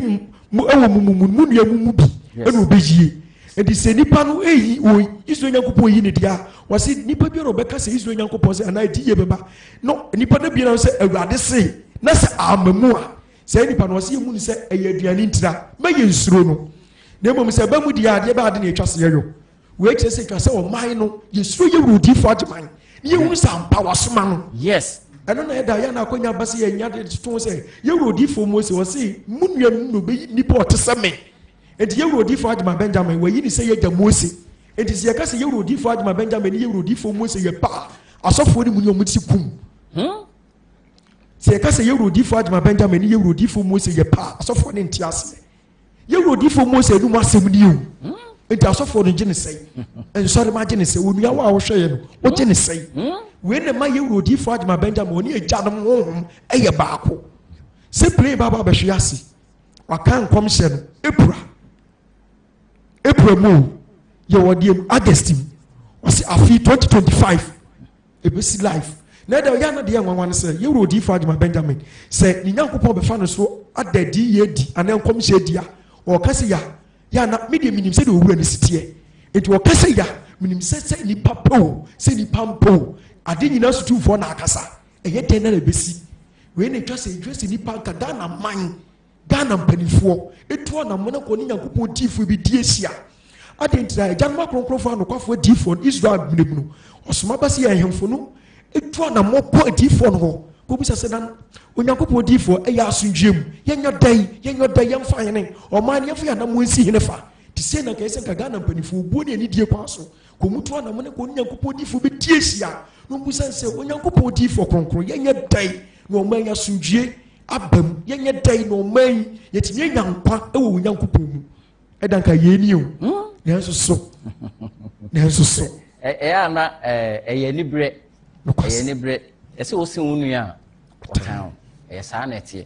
mo ɛwɔ mo mu, mo nua mu mu bi ɛna obeyie. Nti sɛ nipa no eyi wɔ Israel Nyankopɔn yi ne deɛ a, wɔsi nipa biara ɔbɛka sɛ Israel Nyankopɔn sɛ anaa edi yie bɛba. No nipa no biara sɛ Awurade se. na sɛ ama mu a, saa nipa no ɔsɛ yɛmu no sɛ ɛyɛ aduane ntira, ma yɛnsuro no. Na mmom sɛ ɛba mu deɛ a, adeɛ bɛyɛ ade na ɛtwa sɛ yɛyɔ. Wei kyerɛ sɛ ɛtwa sɛ ɔman no yɛsuro yɛ wura odiyifoɔ Agyeman na yɛhunu sɛ ampa wasoma no. Yes. Ɛno na ɛda yɛ na akwanya ba sɛ yɛnya de to ho sɛ yɛwura odiyifoɔ Mose ɔse mo nuanom na ɔbɛyi nipa ɔte sɛ me. Enti yɛwura odiyifoɔ Agyeman Benjamin wayi ne sɛ yɛgya Mose. Enti sɛ yɛka sɛ yɛwura odiyifoɔ Agyeman Benjamin ne yɛwura odiyifoɔ Mose yɛ pɛ a, asɔfoɔ no mu ne wɔn ti kum. Hmm? Sɛ yɛka sɛ yɛwura odiyifoɔ Agyeman Benjamin ne yɛwura odiyifoɔ Mose yɛ pɛ a, asɔfoɔ no nte aseɛ. Yɛwura odiyifoɔ Mose anum asɛm nie o. Nti asɔfoɔ no gye ne sɛe. Nsɔrema gye ne sɛe. Onua wo a wohwɛ yɛ no, wogye ne sɛe. Wei na ɛma yɛwura odiyifoɔ Agyeman Benjamin ɔne agyanom honhom ɛyɛ baako. Sɛ plane ba ba bɛhwe ase, waka nkɔmhyɛ no, April. April mu o, yɛwɔ deɛ mu, August mu. Ɔse afe 2025. Ebesi life. Na ɛda ɔyɛ ana deɛ nwanwa no sɛ yɛwura odiyifoɔ Agyemang Benjamin sɛ ne Nyankopɔn bɛfa no so ada adiyie adi anaa nkɔmhyɛ adi a ɔka sɛ ya ya na me deɛ menim sɛdeɛ owura no si teɛ nti ɔka sɛ ya menim sɛ sɛ nipa pɛ o sɛ nipa mpɛ o ade nyinaa so tumfoɔ na akasa ɛyɛ dɛn na ɛbɛsi wei na ɛtwa sɛ ɛdwa sɛ nipa nka Ghana man Ghana mpanimfoɔ tu anamɔn kɔ ne Nyankopɔn diifoɔ bi di ahyia. Adɛn nti na agyanom akronkronfoɔ anokwafoɔ adiifoɔ no Israel mmerɛ mu no ɔsoma ba sɛ yɛ ahemfo no tu anamɔn kɔ adiifoɔ no hɔ kɔbisa sɛ na Onyankopɔn diifoɔ ɛyɛ asomdwoeɛ mu yɛnyɛ dɛn yɛnyɛ dɛn yɛmfa hene ɔman no yɛmfa yɛn anamɔn nsi hene fa te sɛ na nka ɛsɛ nka Ghana mpanimfoɔ obuo ne anidie kwan so kɔmutu anamɔn kɔ ne Nyankopɔn diifoɔ bi di ahyia na ɔmbisa sɛ Onyankopɔn diifoɔ kronkron yɛnyɛ dɛn na ɔman yi asomdwoeɛ aba mu yɛnyɛ dɛn na ɔman yi yɛtumi anya nkwa wɔ Onyankopɔn mu ɛda nka yɛn ni o hmm? nanso so nanso so. ɛyɛ ana ɛyɛ anibrɛ ɛyɛ anibrɛ ɛsɛ wosi wo nua a ɔtan o ɛyɛ saa na ɛteɛ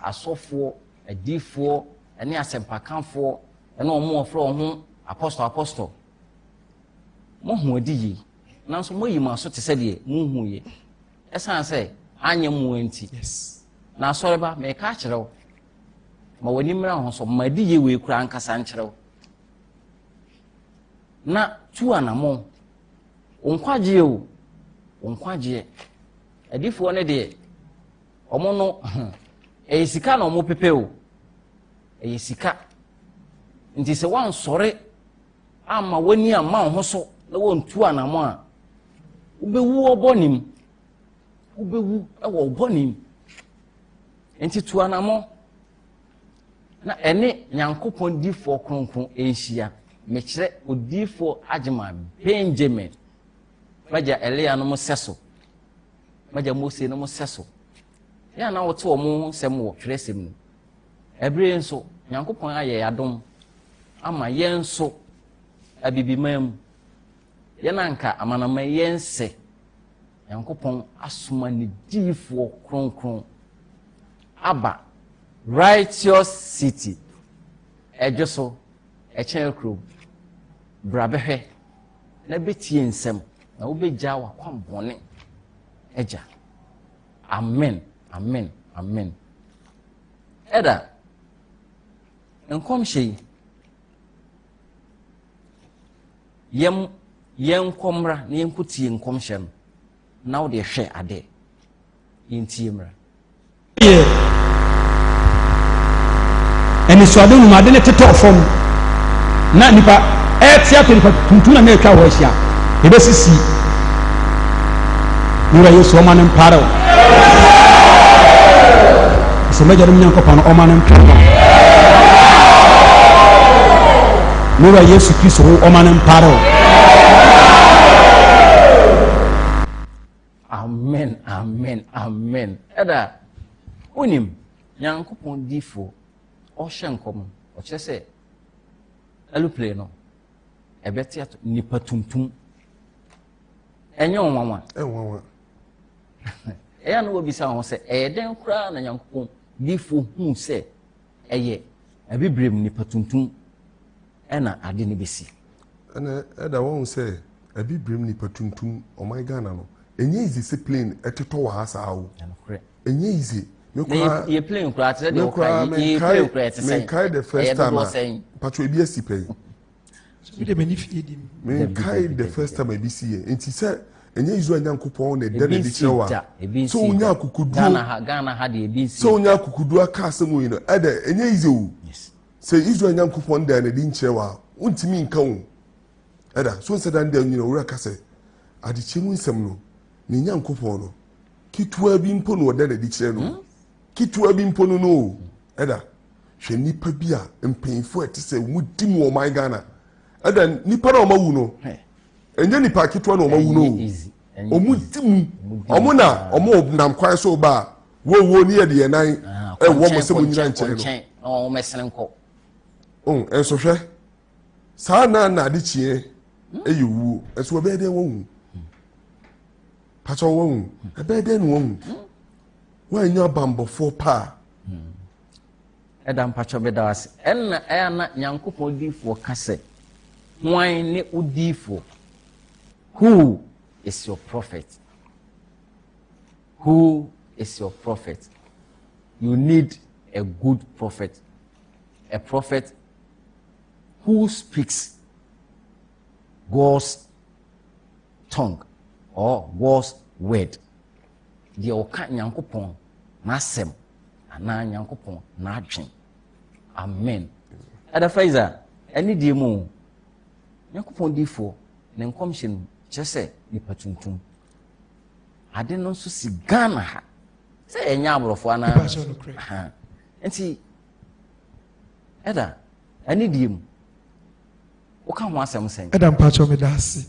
asɔfoɔ adiifoɔ ɛne asɛmpakanfoɔ ɛne wɔn a wɔfrɛ wɔn ho apɔstɔ apɔstɔ mo ho adi yie nanso mo ayi mo aso te sɛ deɛ mo nhu yie. Ɛsiane sɛ anyɛ mmoa nti. Na asɔreba, meka akyerɛ wo, ma w'ani mmra ho so, ma adiyie wei koraa ankasa nkyerɛ wo. Na tu anammɔn. Wo nkwagyeɛ o, wo nkwagyeɛ. Adifoɔ no deɛ, wɔn no, ɛyɛ sika na wɔn pepɛ o. Ɛyɛ sika. Nti sɛ woansɔre amma w'ani amma wo ho so na wɔntu anammɔn a, wobɛwu wɔ bɔne mu. Wobɛwu wɔ bɔne mu. Nti tu anammɔn na ɛne Nyankopɔn difoɔ kronkron nhyia. Mekyerɛ odiyifoɔ Agyeman Benjamin, m'agya Elia no mo sɛso, m'agya Mose no mo sɛso. Yɛ a na wote wɔn ho nsɛm wɔ twerɛsɛm mu. Ɛberɛ yi nso, Nyankopɔn ayɛ yɛn adom ama yɛn nso Abibiman mu, yɛn a anka amanaman yi yɛnsɛ, Nyankopɔn asoma ne diyifoɔ kronkron aba Righteous City, Ɛdwo so, Ɛkyɛn kurom. Bra bɛhwɛ na bɛtie nsɛm na wobɛgyaa w'akwammɔne agya. Amen, amen, amen. Ɛda nkɔmhyɛ yi yɛm yɛnkɔ mmra na yɛnkɔ tie nkɔmhyɛ no na wode hwɛ ade yɛntie mmra. Yɛ anisoadehu mu ade no tetɔɔ fam na nnipa ɛrete atɔ nipa tuntum na na atwa hɔ ahyia ebesisi wura yesu ɔma no mpare o sɛ mɛgya nom nyankopɔn no ɔma no mpare o wura yesu kristo wo ɔma no mpare o Amen, amen, amen. Ɛda, wonim, Nyankopɔn difoɔ, ɔhyɛ nkɔm, ɔkyerɛ sɛ aeroplane no, ɛbɛte ato nipa tuntum. Ɛnyɛ nwanwa. Ɛnwanwa. Ɛyɛ na wɔbisa ho sɛ, ɛyɛ dɛn koraa na Nyankopɔn difoɔ huu sɛ ɛyɛ abibirem nipa tuntum ɛna ade no bɛsi? Ɛna ɛda wɔn sɛ Abibirem nipa tuntum ɔman Ghana no ɛnyɛ easy sɛ plane ɛtotɔ wɔ ha saa o ɛnyɛ easy. Me koraa yɛ plane koraa te sɛ deɛ ɔka yi yɛ plane koraa ɛte sɛn menkae the first time a patro ebi asi pɛn menkae the first time ebi si yɛ nti sɛ. Ɛnyɛ Israel Nyankopɔn na ɛda n'adi kyerɛ wo a, sɛ wonya akokoduro, sɛ wonya akokoduro aka asɛm wei no, ɛdɛ ɛnyɛ easy o. Sɛ Israel Nyankopɔn da n'adi nkyerɛ wo a, wontumi nka o. Ɛda so nsɛ da no da nyina owura ka sɛ adekyɛ mu nsɛm no, ne Nyankopɔn no, ketewa bi mpo na ɔda n'adi kyerɛ no. Hmm? Ketewa bi mpo no no o. Ɛda hwɛ nnipa bi a mpanyinfoɔ a ɛte sɛ wɔn di mu wɔ ɔman Ghana. Ɛda nnipa na wɔn awu no. Ɛnyɛ nipa ketewa na wɔn awu no o. Wɔn di mu. Wɔn na wɔn nam kwan so ba a wɔwɔ ne yɛ de yɛn nan ah, ɛwɔ wɔn sɛ wɔn nyina nkyɛn no. Wɔn kɔ. Oh, nso hwɛ saa na na ade kyeɛ ɛyɛ wuo nso ɛbɛyɛ dɛ wɔn wu pàtó wɔn wu ɛbɛyɛ dɛ na wɔn wu wɔn anya abambɔfoɔ paa. Ɛda mpakyɛw meda wo ase. Ɛnna ɛyɛ a na Nyankopɔn diifoɔ ka sɛ, Hwan ne wo diifoɔ? Who is your prophet? Who is your prophet? You need a good prophet. A prophet who speaks God's tongue or God's word. Deɛ ɔka Nyankopɔn n'asɛm anaa Nyankopɔn n'adwen. Amen. Ɛda Faiza, ɛne deɛ mu o. Nyankopɔn difoɔ ne nkɔmhyɛ no kyerɛ sɛ nipa tuntum. Ade no nso si Ghana ha. Sɛ yɛnyɛ aborɔfo anaa. Nti, ɛda, ɛne deɛ mu. Woka ho asɛm sɛn? Ɛda mpakyɛw meda ase.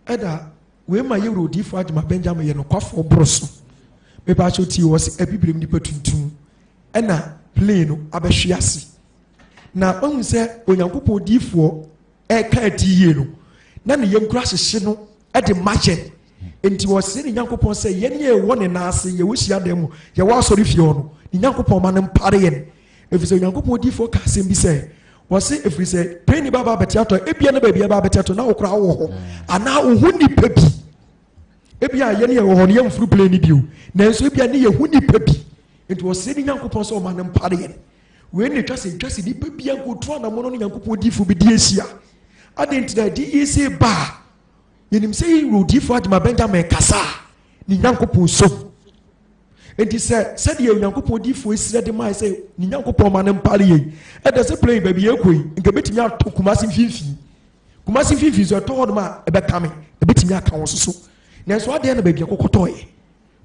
Ɛda Wei ma yɛwura odiyifoɔ Agyemang Benjamin yɛ nokwafoɔ boro so. Mepaakyɛw tie wɔ se Abibirem nipa tuntum ɛna plane no abɛhwe ase. Na wahu sɛ Onyankopɔn odiyifoɔ ɛreka adi yie no, na ne yam kura hyehye no de ma yɛn. Enti ɔsrɛ ne Nyankopɔn sɛ yɛn yɛ ɛwɔ ne nan ase, yɛwɔ hyiadan mu, yɛwɔ asɔre fie hɔ no, ne Nyankopɔn ma no mpare yɛn. Ɛfiri sɛ Onyankopɔn odiyifoɔ ka asɛm bi sɛ, wɔse ɛfiri sɛ plane ba ba abɛte atɔ, ebia na baabi ɛba abɛte atɔ na wo koraa wɔ hɔ, anaa wo ho nipa bi. Ebia yɛne yɛwɔ hɔ no yɛmforo plane no bio, nanso ebia ne yɛho nipa bi. Nti wɔsrɛ ne Nyankopɔn sɛ ɔma no mpare yɛn. Wei na ɛtwa sɛ ɛtwa sɛ nipa bia nkɔtu anammɔn ne Nyankopɔn odiyifoɔ bi di ahyia. Adɛn nti na adiyie sei ba a, yɛnim sɛ yɛwura odiyifoɔ Agyemang Benjamin kasa a, ne Nyankopɔn som. Enti sɛ sɛdeɛ Onyankopɔn difoɔ srɛ de mae sɛ ne Nyankopɔn ma no mpare yei, ɛda sɛ plane baabi yɛrekɔ yi, nka ɛbɛtumi atɔ Kumasi mfimfini. Kumasi mfimfini nso ɛtɔ hɔnom a ɛbɛka me, ɛbɛtumi aka wɔn so. Nanso adeɛ na baabi ɛkɔkɔtɔeɛ.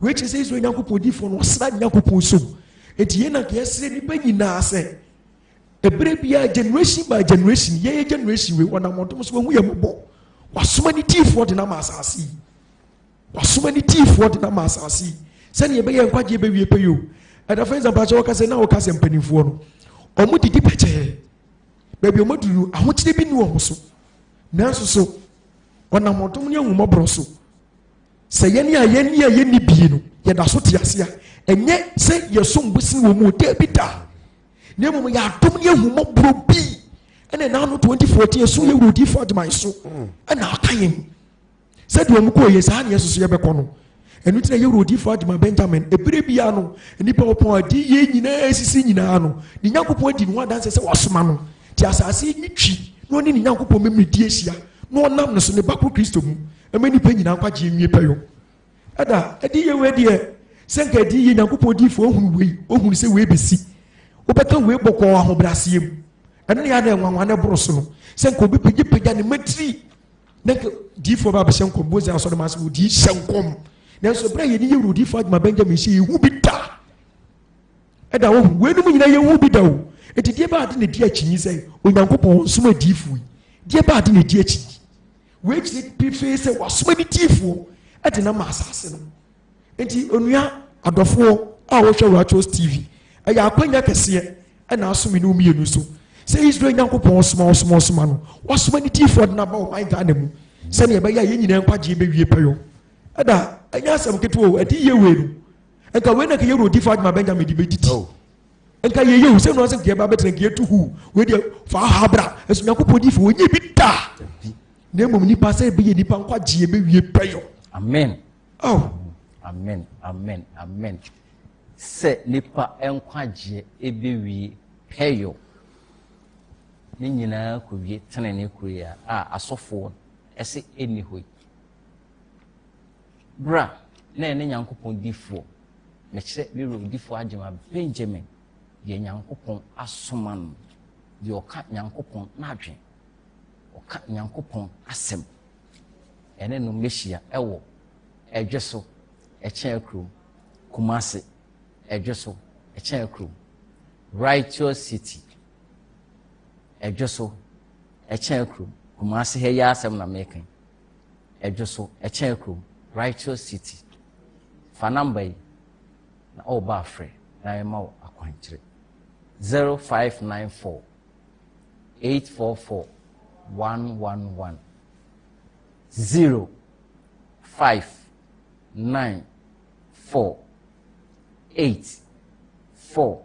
Wei kyerɛ sɛ Israel Nyankopɔn difoɔ no ɔsra ne Nyankopɔn som. Enti yɛn na nka yɛsrɛ nnipa nyinaa sɛ ɛberɛ biara generation by generation yɛyɛ generation wei ɔnam ɔdom so wahu yɛn mmɔbɔ. Wasoma ne difoɔ de no ama asase yi. Wasoma ne diifoɔ de no ama asase yi sɛdeɛ ɛbɛyɛ nkwagyeɛ bɛwie pɛ yi o. Ɛda fɛn sɛ mpakyɛ wɔka sɛ na wɔka sɛ mpanimfoɔ no wɔn didi pɛkyɛɛ baabi wɔn aduru ahokyere bi ni wɔn so nanso so ɔnam ɔdom ne ahummɔborɔ so sɛ yɛn a yɛn a yɛnni bie no yɛda so te ase a ɛnyɛ sɛ yɛsom bo sene wɔn mu daabi da na mmom yɛ adom ne ahummɔborɔ bi ɛna ɛna ano 2014 ɛso yɛ wuro diifoɔ agyeman so ɛna aka yɛn Sɛdeɛ wɔn kɔɔ yɛ saa na yɛn nso yɛbɛkɔ no. Ɛno nti na yɛwura odiyifoɔ Agyemang Benjamin ɛberɛ biara no nnipa wɔpɔn adi yɛ nyinaa sisi nyinaa no ne Nyankopɔn adi ne ho adanseɛ sɛ wasoma no te asase yi twi na ɔne ne Nyankopɔn mɛmɛdi ahyia na ɔnam no so ne ba koro Kristo mu ɛma nnipa nyinaa nkwagyeɛ nwie pɛyɔ. Ɛda ɛdi yɛ wei deɛ sɛ nka ɛdi yɛ Nyankopɔn diyifoɔ ohunu wei ohunu sɛ wei bɛsi wobɛka wei bɔkɔɔ ahobrɛaseɛ mu ɛno ne yɛ ana ɛnwanwa na ɛboro so no sɛ nka obi pagyapagya ne matiri na nka diifoɔ ba abɛhyɛ nkɔm bose asɔre ma ase wɔ dii hyɛ nkɔm nanso berɛ a yɛne yɛwura odiifoɔ adwuma Benjamin hyɛ yɛhu bi da ɛda wɔ hu weinom nyinaa yɛhu bi da o nti deɛ baade na ɛdi akyinyi sɛ Onyankopɔn ɔnsoma diifoɔ yi deɛ baade na ɛdi akyinyi wei kyerɛ pefee sɛ wasoma ne diifoɔ ɛde na ma asase no Enti onua adɔfoɔ a wɔhwɛ Righteous TV, ɛyɛ akwanya kɛseɛ ɛna aso me ne wo mmienu so sɛ Israel Nyankopɔn ɔsoma ɔsoma ɔsoma no wasoma ne diifoɔ de no aba ɔman Ghana mu sɛnea ɛbɛyɛ a yɛn nyinaa nkwagyeɛ bɛwie pɛyɔ. Ɛda ɛnyɛ asɛm ketewa o, ɛde yie wei no nka wei na nka yɛwura odiifoɔ Adwuma Benjamin de bɛdidi. Oh. Nka yɛyɛ o sɛ nua sɛ nka yɛba bɛtena nka yɛtu hu wei deɛ fa ha bra ɛso Nyankopɔn diifoɔ wɔnyɛ bi da na mmom nipa sɛ ɛbɛyɛ nipa nkwagyeɛ bɛwie pɛyɔ. Amen. Oh. Amen, amen, amen. Sɛ nipa nkwagyeɛ ɛbɛwie pɛyɔ ne nyinaa kɔwie tenene kuro yi a asɔfoɔ ɛsɛ ɛnni hɔ yi. Bra na yɛne Nyankopɔn difoɔ, mekyerɛ me wura odifoɔ Agyemang Benjamin, deɛ Nyankopɔn asoma no, deɛ ɔka Nyankopɔn n'adwen, ɔka Nyankopɔn asɛm, ɛne no mmɛhyia ɛwɔ Ɛdweso, Ɛkyɛn Kurom, Kumasi, Ɛdweso, Ɛkyɛn Kurom, Righteous City, Ɛdweso, Ɛkyɛn Kurom, Kumasi ha yi asɛm na meka yi. Ɛdwo so, ɛkyɛn kurom, Righteous City. Fa number yi na ɔreba afrɛ na yɛma wo akwankyerɛ. 0594 844 111 0 5 9 4 8 4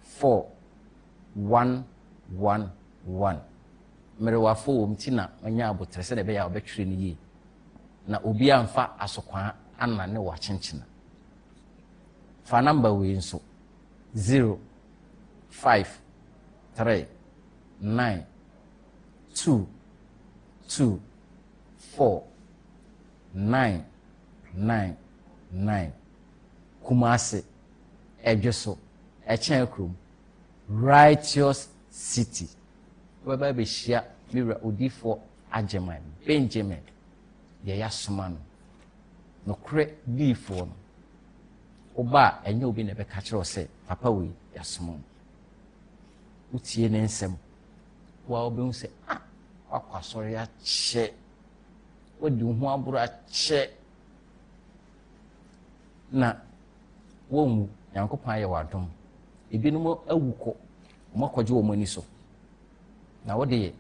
4 1 1 1. Mmerewafo wom nti na manya aboterɛ sɛdeɛ ɛbɛyɛ a wɔbɛtwerɛ no yie na obi amfa asokwaa anane wo akyenkyena. Fa namba wei nso 0 5 3 9 2 2 4 9 9 9 Kumasi, Ɛdweso, Ɛkyɛn kurom, Righteous City. Wobɛba abɛhyia me wura odiyifoɔ Agyeman, Benjamin, deɛ yɛasoma no, nokorɛ diyifoɔ no. Woba a, ɛnyɛ obi na ɛbɛka kyerɛ wo sɛ, papa wei, yɛasoma wo. Wotie ne nsɛm, wo a wobɛhu sɛ, ah, wakɔ asɔre akyɛ, wadi wo ho aboro akyɛ, na wɔnwu. Nyankopɔn ayɛ w'adom. Ebinom awu kɔ, wɔakɔgye wɔn ani so. Na wo deɛ,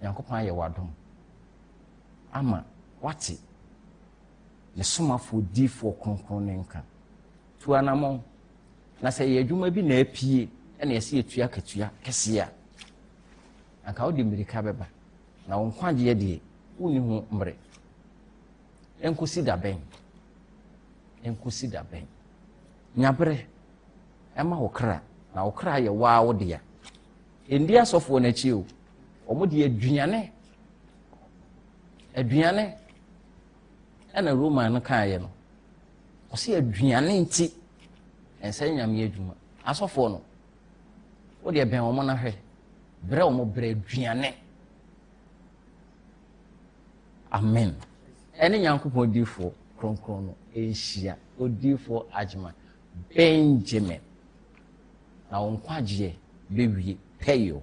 Nyankopɔn ayɛ w'adom ama wate ne somafoɔ diifoɔ kronkron ne nka. Tu anammɔn, na sɛ ɛyɛ adwuma bi na apue ɛna ɛsɛ yɛtua akatua kɛseɛ a, anka wode mmirika bɛba, na wo nkwagyeɛ deɛ, wonni ho mmerɛ. Ɛnkɔsi da bɛn? Ɛnkɔsi da bɛn? Nya berɛ ma wo kra, na wo kra yɛ waa wo dea. Ɛndi asɔfoɔ no akyi o, wɔn de aduane, aduane ɛna Roman no kaeɛ no. Ɔsi aduane nti ɛnsɛ nyame adwuma. Asɔfoɔ no, wo deɛ bɛn wɔn na hwɛ, brɛ wɔn brɛ aduane. Amen. Ɛne Nyankopɔn difoɔ kronkron no nhyia, odiyifoɔ Agyeman Benjamin, na wo nkwagyeɛ bɛwie pɛyɛ.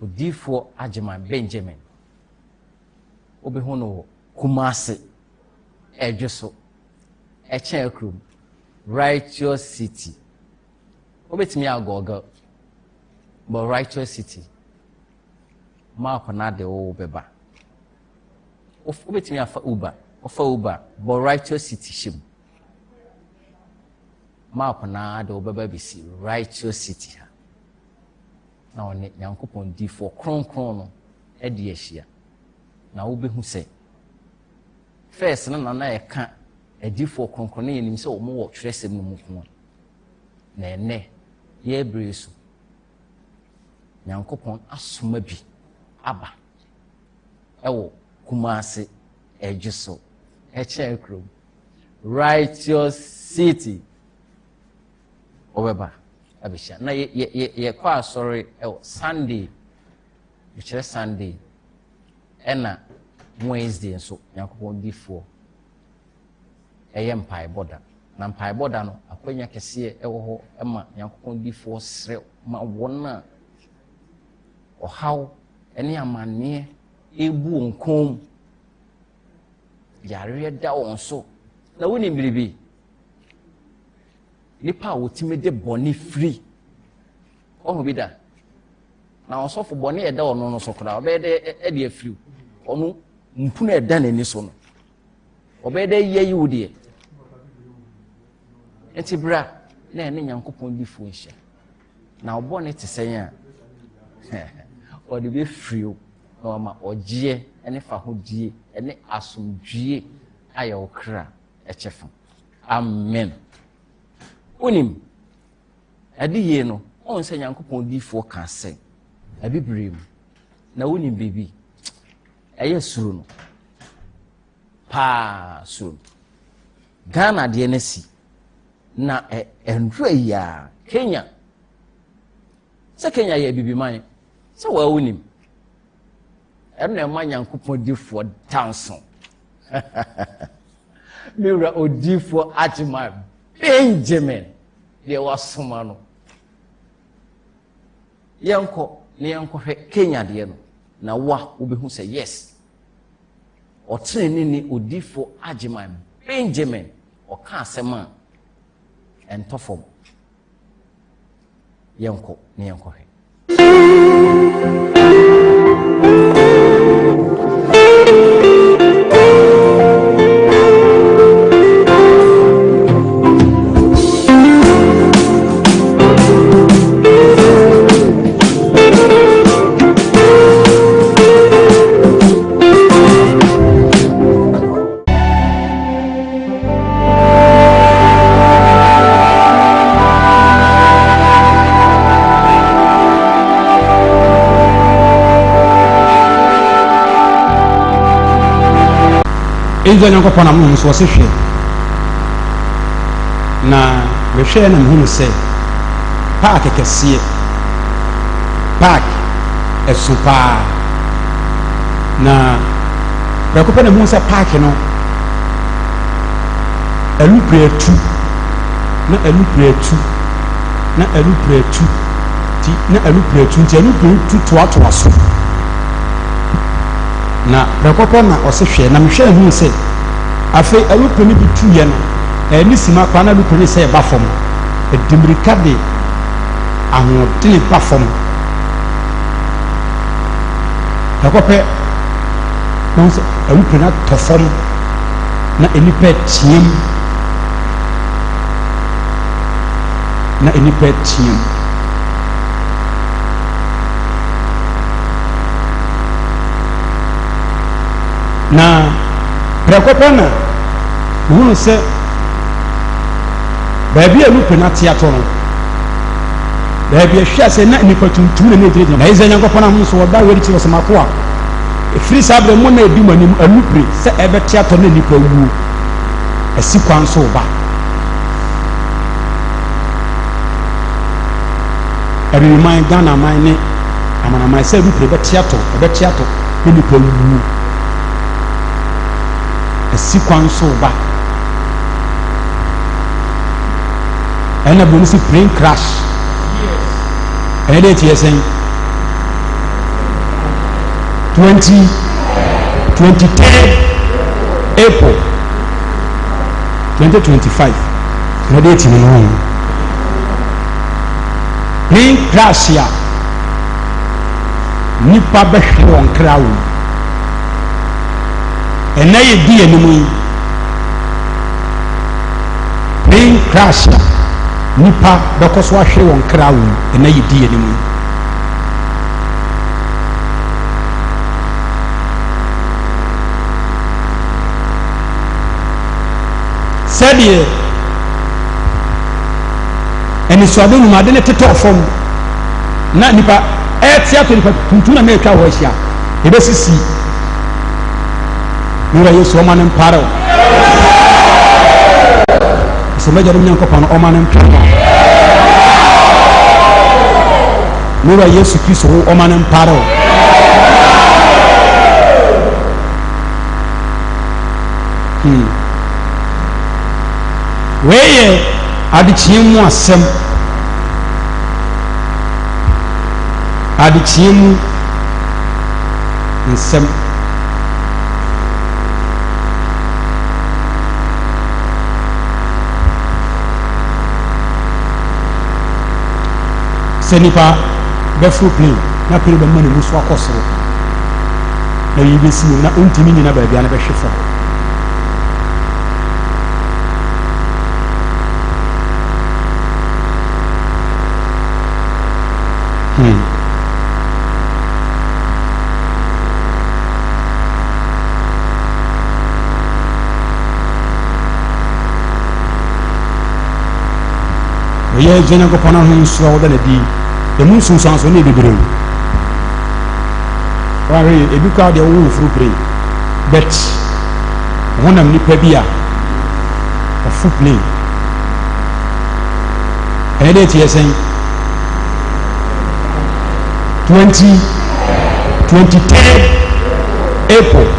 Odiyifoɔ Agyeman Benjamin, wobɛhu no wɔ Kumasi, Ɛdweso, Ɛkyɛn kurom, Righteous City. Wobɛtumi agɔgɔ, but Righteous City, map no ade wo bɛba. Wobɛtumi afa Uber, wofa Uber, bɔ Righteous City hyɛ mu. Map no ade wo bɛba bɛsi Righteous City ha. Na ɔne Nyankopɔn difoɔ kronkron no adi ahyia. Na wobɛhu sɛ, first no na na yɛka adifoɔ kronkron no, yɛnim sɛ wɔn wɔ twerɛsɛm no mu ko. Na ɛnnɛ, yɛrebere so, Nyankopɔn asoma bi aba ɛwɔ Kumasi Ɛdweso ɛkyɛn kurom Righteous City. Wɔbɛba abɛhyia na yɛ yɛ yɛ yɛkɔ asɔre ɛwɔ Sunday, mekyerɛ Sunday ɛna Wednesday nso Nyankopɔn difoɔ ɛyɛ mpaebɔ da. Na mpaebɔ da no, akwanya kɛseɛ ɛwɔ hɔ ma Nyankopɔn difoɔ srɛ ma wɔn a ɔhaw ne amanneɛ ebu wɔn kɔn mu, yareɛ da wɔn so. Na wonim biribi? Nipa a wɔtumi de bɔne firi, ɔho bi da. Na ɔsɔfo bɔne ɛda ɔno no so koraa, ɔbɛyɛ dɛ ɛde afiri ɔno mpunu ɛda n'ani so no. Ɔbɛyɛ dɛ yɛ yi wo deɛ. Nti bra na ɛne Nyankopɔn difoɔ nhyia. Na ɔbɔ ne te sɛn a, ɔde bɛfiri wo na wama ɔgyeɛ ne fahodie ne asomdwie ayɛ wo kra kyɛfa. Amen. Wonim, ade yie no, ɔn sɛ Nyankopɔn difoɔ ka sɛ, abibire mu, na wonim biribi, ɛyɛ suro no. paa soro. Ghana deɛ no asi na ɛnora yi a Kenya sɛ Kenya yɛ abibiman sɛ wɔa wonim ɛno na ɛma Nyankopɔn difoɔ danso me wura odifoɔ Agyemang Benjamin deɛ wasoma no yɛnkɔ na yɛnkɔhwɛ Kenya deɛ no na wa wobɛhu sɛ yes Ɔteneneeni odiyifo Agyeman Benjamin, ɔka asɛm a ɛntɔ fam. Yɛnkɔ na yɛnkɔhwɛ. Israel Nyankopɔn nam honhom so ɔse hwɛ na mehwɛɛ na mehunu sɛ paake kɛseɛ paake ɛso paa Na prɛko pɛ na mehuu sɛ paake no alupre atu, na alupre atu, na alupre atu, nti na alupre atu, nti alupre tu toatoa so. Na prɛko pɛ na ɔse hwɛ, na mehwɛ huu sɛ afei alupre no bi tuiɛ no, ɛne sima koraa na alupre no sɛ ɛba fam, ɛde mmirika de ahoɔdene ba fam. Prɛko pɛ, wohu sɛ awupɛ no atɔ fam na nnipa reteam. Na nnipa reteam. Na prɛko pɛ na wohunu sɛ baabi a awupɛ no ate atɔ no, Baabi a ɛhwe ase na nnipa tuntum na na egyinagyina. Na Israel Nyankopɔn ahom so ɔda wei de kyerɛ sɛ m'akoa, ɛfiri saa berɛ mo na ɛdi mo anim anupere sɛ ɛbɛte atɔ na nnipa awuo asi kwan so reba. Abibiman, Ghana man ne amanaman sɛ anupere bɛte atɔ, ɛbɛte atɔ na nnipa awuo asi kwan so reba. Ɛna buroni si plane crash. Ɛnɛ date yɛ sɛn? 20 23 April 2025. Ɛnɛ date no no. Plane crash a nipa bɛhwere wɔn kra wɔ mu. Ɛnɛ yɛ di anim yi. Plane crash a nnipa bɛkɔ so ahwere wɔn kra wom ɛnnɛ yedi yɛn anim yi. Sɛdeɛ anisoade nim ade no tetɔɔ fam na nipa ɛte ato nipa tuntum na na atwa hɔ ahyia ebesisi Wura Yesu ɔma no mpare wo. Sɛ m'agya no Nyankopɔn no ɔma no mpare wo. Wura Yesu Kristo wo ɔma no mpare wo. Hmm. Wei yɛ adekyeɛ mu asɛm. Adekyeɛ mu nsɛm. Sɛ nipa bɛforo plane na plane bɛma ne mu so akɔ soro na yi bɛsi mu na ɔntumi nyina baabi a na bɛhwe fam. Hmm. Ɔyɛ Agya Nyankopɔn ahosuo a wɔda no adi. Emu nsunsuansoɔ no yɛ bebree o. Wahwɛ yɛ ebi koraa deɛ wowo mforo pire but Wonam nipa bi a ɔfo plane. Ɛnɛ date yɛ sɛn? 20 23 April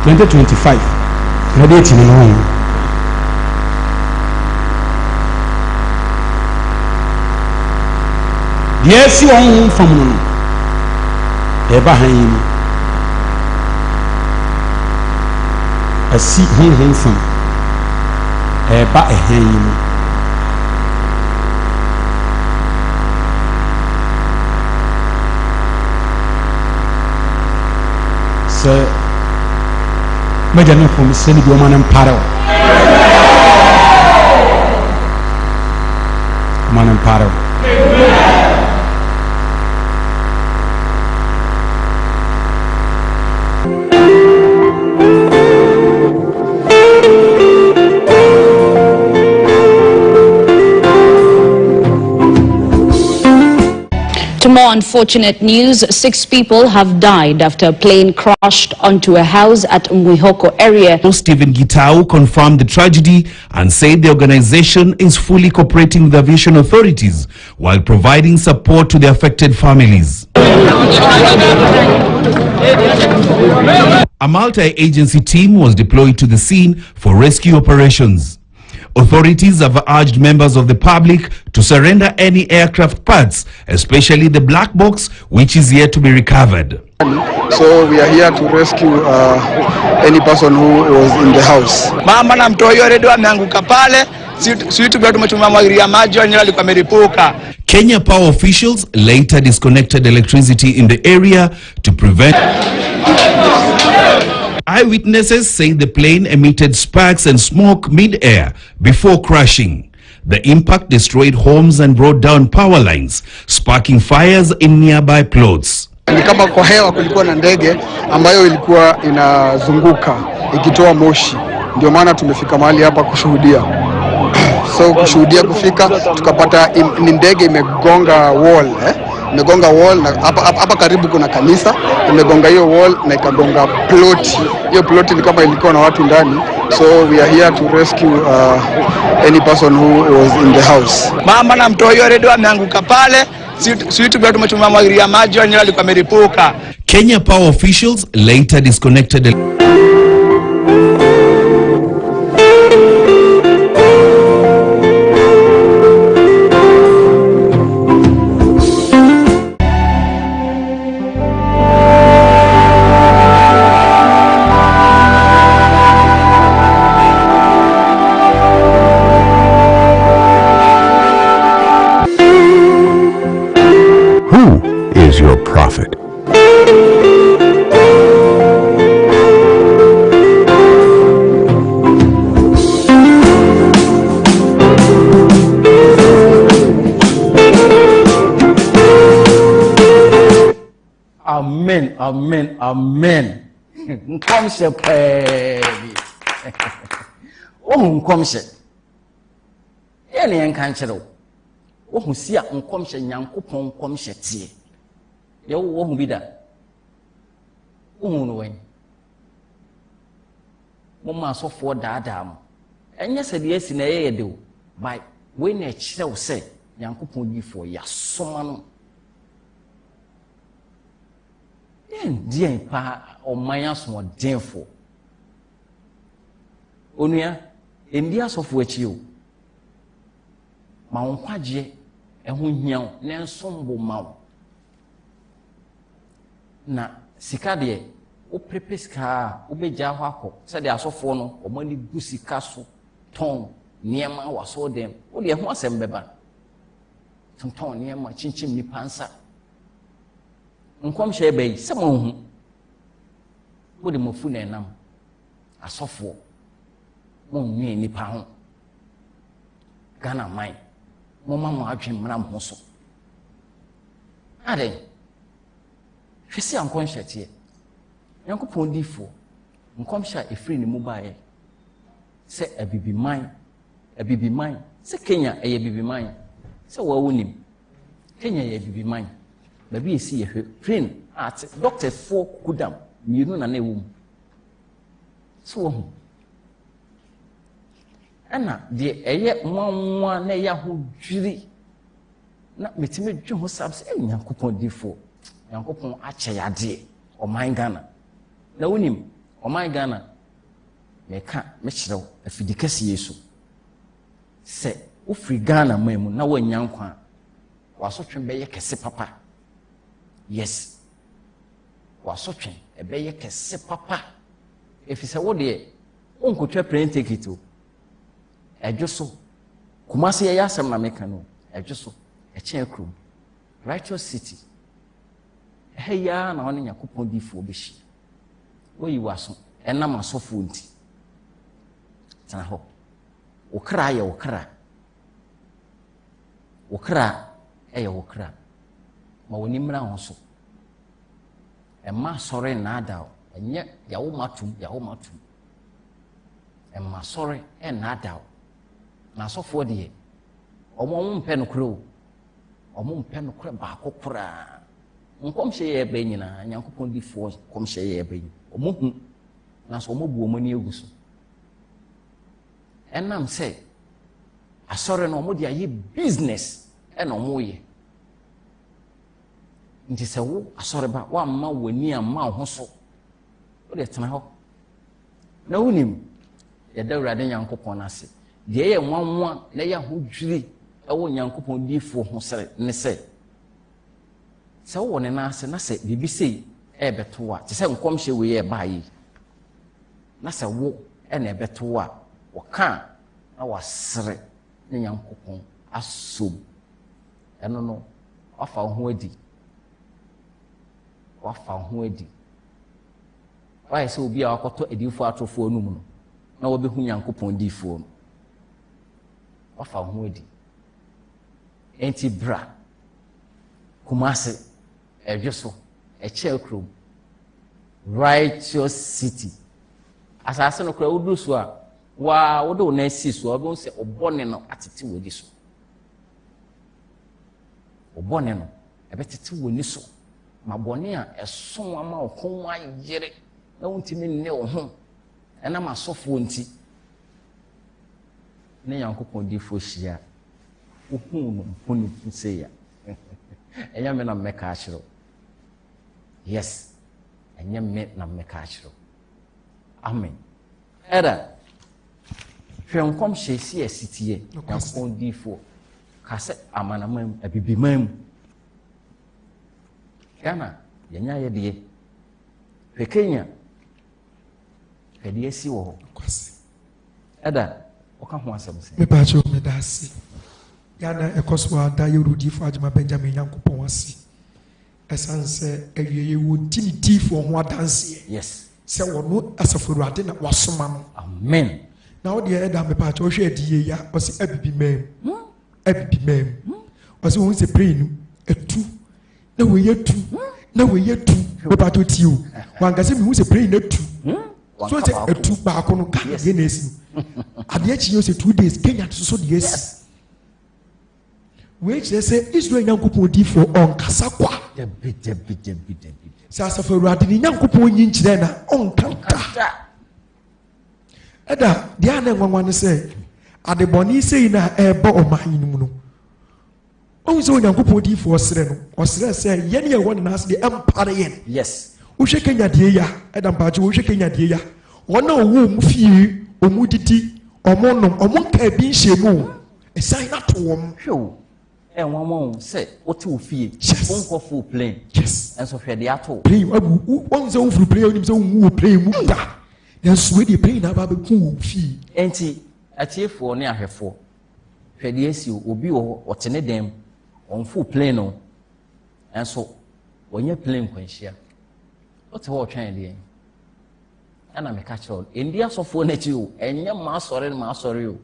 2025. Ɛnɛ date no no. Deɛ asi wɔ honhom fam no no, ɛreba hann yi mu. Asi honhom fam, ɛreba ɛhan yi mu. Sɛ m'agya no fam sɛ ne bi ɔma no mpare wo. Ɔma no mpare wo. To more unfortunate news, 6 people have died after a plane crashed onto a house at Mwihoko area. Stephen Gitau confirmed the tragedy and said the organization is fully cooperating with aviation authorities while providing support to the affected families. A multi-agency team was deployed to the scene for rescue operations. Authorities have urged members of the public to surrender any aircraft parts, especially the black box, which is yet to be recovered. So we are here to rescue any person who was in the house. Mama na mtoto already wameanguka pale, sisi tumemwagilia maji wenyewe walikuwa wamelipuka. Kenya Power officials later disconnected electricity in the area to prevent. Eyewitnesses say the plane emitted sparks and smoke mid-air before crashing. The impact destroyed homes and brought down power lines, sparking fires in nearby plots. Ni kama kwa hewa kulikuwa na ndege ambayo ilikuwa inazunguka ikitoa moshi, ndio maana tumefika mahali hapa kushuhudia. So kushuhudia kufika tukapata ni ndege imegonga wall, Imegonga wall na hapa karibu kuna kanisa, imegonga hiyo wall na ikagonga plot. Hiyo plot ni kama ilikuwa na watu ndani. So we are here to rescue any person who was in the house. Mama na mtoto already wameanguka pale, sisi tumemwagilia maji wenyewe walikuwa wamelipuka. Kenya Power officials later disconnected the Who is your prophet? Amen, amen, amen. Nkɔmhyɛ pɛɛ bi. Wohu nkɔmhyɛ. Yɛ ne yɛnka nkyerɛ wo. Wohu si a nkɔmhyɛ, Nyankopɔn nkɔmhyɛ teɛ. Yɛ wohu bi da. Wohu no wɛn. Momma asɔfoɔ daadaa mo. Ɛnyɛ sɛ deɛ asi na ɛyɛ yɛ de o. By wei na ɛkyerɛ wo sɛ Nyankopɔn difoɔ yɛasoma no. Yɛn deɛn paa ɔman asoɔdenfoɔ. Onua, ɛndi asɔfoɔ akyi o. Ma wo nkwagyeɛ ɛho hia wo na ɛnsom bo ma wo. Na sika deɛ, woperepe sika a wobɛgyaa hɔ akɔ sɛdeɛ asɔfoɔ no wɔn ani gu sika so tɔn nneɛma wɔ asɔredan mu. Wo deɛ ho asɛm bɛba. Tontɔn nneɛma, kyinkyim nipa nsa. Nkɔmhyɛ ɛbɛ yi, sɛ mo nhu. Wode mo afu na ɛnam. Asɔfoɔ, mo nnwen nipa ho. Ghana man, mo ma mo adwen mmra mo ho so. Adɛn? Hwɛ sɛ nkɔmhyɛ teɛ. Nyankopɔn difoɔ, nkɔmhyɛ a ɛfiri ne mu baeɛ sɛ abibiman, abibiman, sɛ Kenya ɛyɛ abibiman, sɛ wɔn wonim, Kenya yɛ abibiman. Baabi esi yɛ hwɛ plane a ate doctorsfoɔ kukudam mmienu na na ɛwɔ mu. So wahu? Ɛna deɛ ɛyɛ nwanwa na ɛyɛ ahodwiri na metumi dwe ho saa sɛ ɛyɛ Nyankopɔn difoɔ, Nyankopɔn akyɛ yɛ adeɛ, ɔman Ghana. Na wonim, ɔman Ghana, meka mekyerɛ wo afidi kɛseɛ so sɛ wofiri Ghana man mu na woannya nkwa a, w'asotwe bɛyɛ kɛse papa. Yes. W'asotwe ɛbɛyɛ kɛse papa. Ɛfiri sɛ wo deɛ, wonkɔtwa plane ticket o. Ɛdwo so. Kumasi ɛyɛ asɛm na meka no. Ɛdwo so. Ɛkyɛn kurom. Righteous city. Ɛha yi ara na ɔne Nyankopɔn difoɔ bɛhyia. Woyi w'aso ɛnam asɔfoɔ nti. Tena hɔ. Wo kra yɛ wo kra. Wo kra yɛ wo kra. Ma w'ani mmra ho so. Mma asɔre nnaadaa wo. Ɛnyɛ yawo matom, yawo matom. Mma asɔre nnaadaa wo. Na asɔfoɔ deɛ, wɔn wɔn mpɛ nokorɛ o. Wɔn mpɛ nokorɛ baako koraa. Nkɔmhyɛ yɛ ɛbɛ nyinaa, Nyankopɔn difoɔ nkɔmhyɛ yɛ ɛbɛ yi. Wɔn hu, nanso wɔn abu wɔn ani agu so. Ɛnam sɛ asɔre no wɔde ayɛ business ɛna wɔyɛ. Nti sɛ wo asɔreba woamma w'ani amma wo ho so, wode tena hɔ. Na wonim, yɛda Awurade Nyankopɔn ase. Deɛ ɛyɛ nwanwa na ɛyɛ ahodwiri ɛwɔ Nyankopɔn diifoɔ ho sɛ ne sɛ, sɛ wowɔ ne nan ase na sɛ biribi sei ɛrebɛto wo a, te sɛ nkɔmhyɛ wei a ɛbaa yi, na sɛ wo ɛna ɛbɛto wo a, wɔka a na wasere ne Nyankopɔn asom. Ɛno no, wafa wo ho adi. Wafa wo ho adi. Wayɛ sɛ obi a wakɔtɔ adiyifoɔ atorofoɔ anum no, na wabɛhu Nyankopɔn diyifoɔ no. Wafa wo ho adi. Enti bra Kumase, Ɛdwe so, Ɛkyɛɛ kurom, Righteous City. Asase no koraa woduru so a, waa wode wo nan si so a, wobɛhu sɛ ɔbɔne no atete w'ani so. Wo bɔne no, ɛbɛtete w'ani so ma bɔne a ɛso ama wo kɔn ayere na wontumi nne wo ho ɛnam asɔfoɔ nti. Ne Nyankopɔn difoɔ hyia wohuu no mpo ne fu sei a, ɛnyɛ me na mmɛka akyerɛ wo. Yes, ɛnyɛ me na mmɛka akyerɛ wo. Amen. Ɛda, hwɛ nkɔmhyɛ si asiteɛ, Nyankopɔn difoɔ ka sɛ amanaman mu, abibiman mu. Ghana, yɛnya yɛ deɛ. Hwɛ Kenya, hwɛ deɛ asi wɔ hɔ. Ɛda, ɔka ho asɛm sɛ. Mepaakyɛw meda ase. Ghana ɛkɔ so ara da yɛwura odiyifoɔ Agyema Benjamin Nyankopɔn ase. Ɛsiane sɛ awieeɛ wɔdi ne diyifoɔ ho adanseɛ. Yes. Sɛ wɔno asafo awurade na wasoma no. Amen. Na wo deɛ ɛda mepaakyɛw wohwɛ adiyie yi a ɔse abibi man mu. Hmm? Abibi man mu. Hmm? Ɔse wɔn sɛ plane no atu na wei atu hmm? na wei atu mepaakyɛw tie o. Wankasa mehu sɛ plane no atu. So sɛ atu baako no Ghana deɛ na esi no. Adeɛ kyi yɛ sɛ 2 days Kenya soso deɛ esi. Wei kyerɛ sɛ Israel Nyankopɔn difoɔ ɔnkasa kwa. Sɛ asafo awurade ne Nyankopɔn nyi nkyerɛ na ɔnka da. Ɛda deɛ a na nwanwa ne sɛ adebɔne sei na ɛrebɔ ɔman yi no mu no. Ɔhu sɛ Onyankopɔn difoɔ srɛ no, ɔsrɛ sɛ yɛn yɛ wɔ ne nan ase deɛ ɛmpare yɛn. Yes. Wohwɛ Kenya deɛ ya, ɛda mpaakye wohwɛ Kenya deɛ ya. Wɔn a wɔwɔ wɔn fie, wɔn didi, wɔn nom, wɔn nkaa bi nhyɛ mu o. Ɛsan no ato wɔn. Hwɛ o, ɛyɛ nwanwa o sɛ wote wo fie, Yes. wonkɔ foo plane, Yes. nso hwɛ deɛ ato wo. Plane abu wo, wɔn sɛ wofiri plane a wonim sɛ wonwu wɔ plane mu da. Nanso wei deɛ plane na aba abɛku wɔ wo fie. Enti atiefoɔ ne ahwɛfoɔ, hwɛ deɛ asi o, obi wɔ hɔ, ɔte ne dan mu, ɔmfoo plane o, nanso wanya plane nkwanhyia. Wote hɔ ɔtwɛn deɛn? Ɛna meka kyerɛ wo, ɛndi asɔfoɔ no akyi o, ɛnyɛ m'asɔre ne m'asɔre o.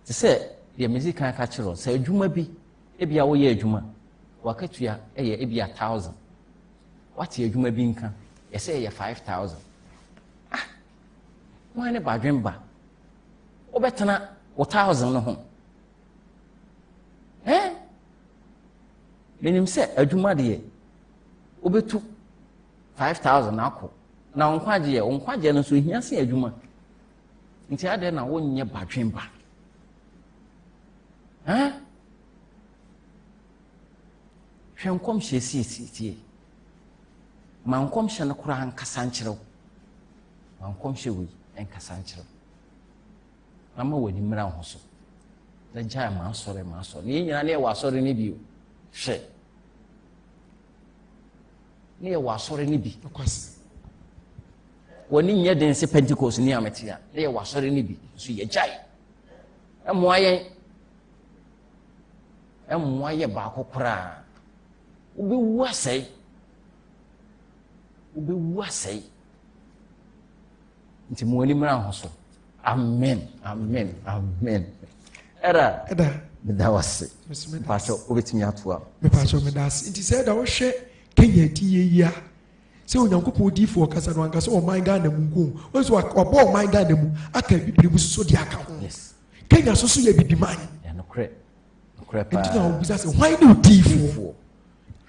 Te sɛ deɛ medzi kan ka kyerɛ wo, sɛ adwuma bi, ebia woyɛ adwuma, w'akatua yɛ ebia thousand, woate adwuma bi nka, yɛsɛ ɛyɛ 5,000. Ah, hwan ne badwen ba? Wobɛtena wo thousand no ho. Eh? Menim sɛ adwuma deɛ, wobɛtu 5,000 akɔ. Na wo nkwagyeɛ, wo nkwagyeɛ no nso ɛhia sen adwuma. Nti adɛn na wonyɛ badwemba? Hɛn? Hwɛ nkɔmhyɛ siesietie. Ma nkɔmhyɛ no koraa nkasa nkyerɛ wo. Ma nkɔmhyɛ wei nkasa nkyerɛ wo. Na ma w'ani mmra ho so. Na gyae ma asɔre ma asɔre. Na yɛn nyinaa ne yɛwɔ asɔre no bi o. Hwɛ. Ne yɛwɔ asɔre no bi. W'ani nyɛ den sɛ Pentecost ni a mete a. Ne yɛwɔ asɔre no bi. Nso yɛgyae. Ɛmmoa yɛn. Ɛmmoa yɛ baako koraa. Wobɛwu asɛe. Wobɛwu asɛe. Nti mo ani mmra ho so. Amen, amen, amen. Ɛda, ɛda. Meda wase. Mpakyɛ wobɛtumi atoa. Mepakyɛ meda ase. Nti sɛ ɛda wohwɛ Kenya ati yɛ yi a, sɛ Onyankopɔn odiyifoɔ ɔkasa no anka sɛ ɔman Ghana mu nko. Wɔn nso wabɔ ɔman Ghana mu aka abibire mu soso de aka ho. Yes. Kenya soso yɛ bibiman. Nokorɛ. Nokorɛ paa. Nti na wɔbisa sɛ hwan ne odiyifoɔ?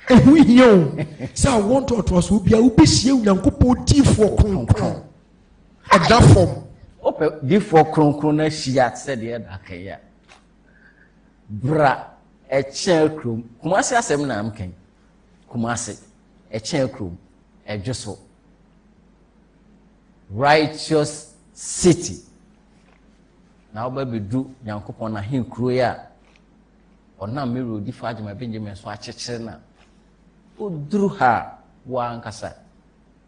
Ɛho hia o sɛ awoɔ ntoatoasoɔ biara wobɛhyia Onyankopɔn diyifoɔ kronkron. Ɛda fam. Wopɛ diyifoɔ kronkron no ahyia sɛdeɛ ɛda aka yi a, bra ɛkyɛn kurom. Kumasi asɛm na mka yi. Kumasi, ɛkyɛn kurom, ɛdwo so. Righteous city. Na woba bɛdu Nyankopɔn n'ahenkuro yi a ɔnam me wura odifo Agyemang Benjamin so akyekyere no a, woduru ha a, wo ankasa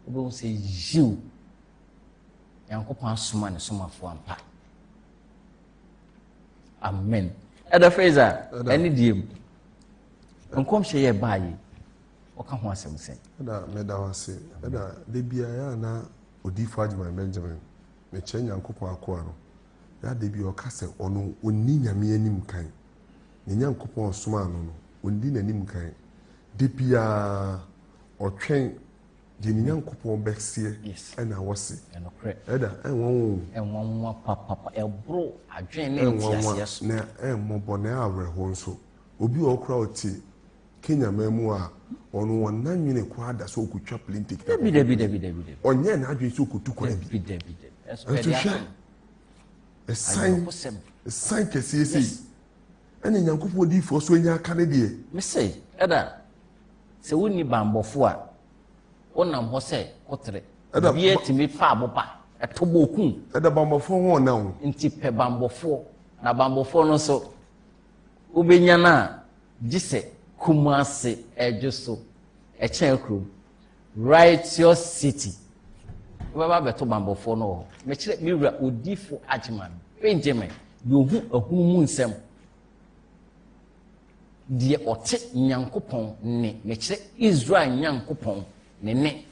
wobɛhu sɛ yiw, Nyankopɔn asoma ne somafoɔ ampa. Amen. Ɛda Fraser, ɛne deɛ mu. Nkɔmhyɛ yɛ baa yi, ɔka ho asɛm sɛn? Ɛda meda wo ase. Ɛda da biara yɛ na odifo Agyemang Benjamin mekyerɛ Nyankopɔn akoa no. Na da bi ɔka sɛ ɔno ɔnni Nyame anim kan. Ne Nyankopɔn a ɔsomaa no no, ɔnni n'anim kan. Da biara ɔtwɛn deɛ ne Nyankopɔn bɛseɛ ɛna ɔse. Ɛda ɛnwanwa o. Ɛnwanwa papapa, ɛboro adwene ne nteaseɛ so. Ɛnwanwa na ɛmmɔbɔ na ɛawerɛho nso. Obi wɔ hɔ koraa ɔte Kenya man mu a, ɔno ɔnna nwene koraa da sɛ ɔkɔtwa plane ticket akɔ. Dabi dabi dabi dabi dabi. Ɔnyɛɛ n'adwene sɛ ɔkɔtu kwan bi. Dabi dabi dabi. Nso hwɛ, ɛsan ɛsan kɛseɛ sei ɛna Nyankopɔn diifoɔ so anya aka ne deɛ. Mese ɛda sɛ wonni banbɔfo a wonam hɔ sɛ kotere. Ɛda Obiara tumi fa aboba ɛto bɔ okum. Ɛda banbɔfoɔ ho ɔna o. Nti pɛ banbɔfoɔ na banbɔfoɔ no nso wobɛnya no a gye sɛ Kumasi ɛdwo so ɛkyɛn kurom. Righteous City. Wobɛba abɛto banbɔfoɔ no wɔ hɔ. Mekyerɛ me wura Odifo Agyeman Benjamin, deɛ ɔhu ahunu mu nsɛm, deɛ ɔte Nyankopɔn nne, mekyerɛ Israel Nyankopɔn ne nne.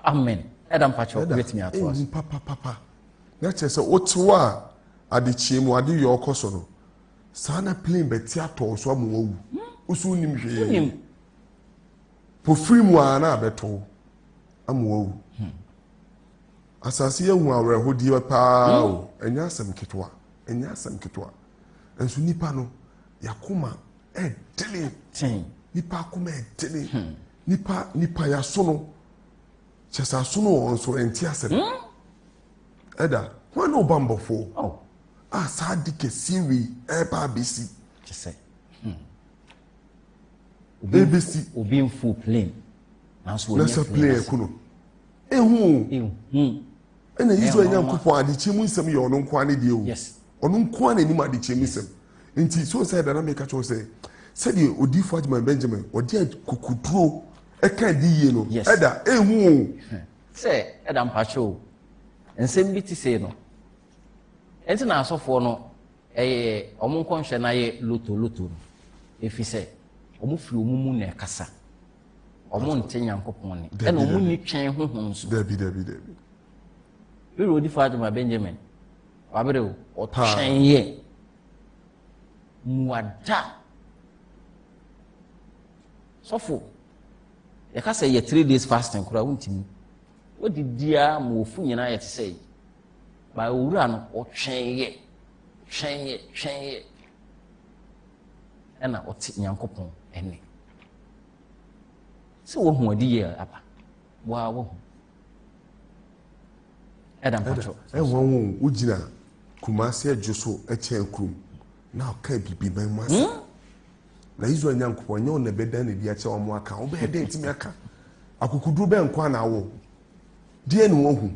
Amen. Ɛda mpakyɛ wobɛtumi atoa so. Ɛhu papapapa. Na kyerɛ sɛ wote hɔ a adekyeɛ mu ade yɛ ɔkɔ so no, saa na plane bɛte atɔ wo so ama wawu wo so wonim hwee pofiri mu a na abɛtɔ wo ama wawu hmm. asase yɛ hu awerɛhodeɛ paa o hmm. ɛnyɛ asɛm ketewa ɛnyɛ asɛm ketewa nso nipa no yakoma ɛdene nipa akoma ɛdene hmm. nipa nipa yaso no kyɛ sɛ aso no wɔn nso ɛnte asɛm ɛda wɔn ne ɔbambɔfoɔ. Oh. a saa ade kɛseɛ wei ɛreba abɛsi. Kyɛ sɛ hmm. Ɛbɛsi. Obi mfo plane nanso na wɔnyɛ sɛ plane ɛko no ehu o. Ehu. Ɛna Israel Nyankopɔn adekyɛ mu nsɛm yɛ ɔno nko ara ne deɛ o. Yes. Ɔno nko ara na anim adekyɛ mu nsɛm. Nti so sɛ ɛda na meka kyerɛ sɛ sɛdeɛ odiifo Agyeman Benjamin ɔde akokuduro ɛka adi yie no Yes. ɛda ehu o. Sɛ ɛda mpakyɛ o nsɛm bi te sei no Enti na asɔfoɔ no ɛyɛ wɔn nkɔnhyɛ no ayɛ loto loto no, ɛfiri sɛ wɔn firi wɔn mu na ɛkasa. Wɔn nte Nyankopɔn ne, ɛna wɔn nni twɛn honhom nso. Dabi dabi dabi. Wíwúrò odi Fatima Benjamin, wabere o, ɔtwɛn yɛ muada. Sɔfo, yɛka sɛ yɛ 3 days fasting koraa wontumi. Wodidi ara ma ofu nyinaa yɛ te sɛ yi. Ba owura no ɔtwɛn yɛ, twɛn yɛ, twɛn yɛ. Ɛna ɔte Nyankopɔn ɛne. Sɛ woahu ade yie aba. Waa woahu. Ɛda mpakyɛw. Ɛnwanwa o, wogyina Kumasi adwo so kyɛn kurom na ɔka Abibiman mu asɛm. Hmm? Na Israel Nyankopɔn, ɛnyɛ wo na ɛbɛda no adi akyerɛ wɔn aka. Wobɛyɛ dɛn atumi aka? Akokoduro bɛn nko ara na awɔ? Deɛ na wahu?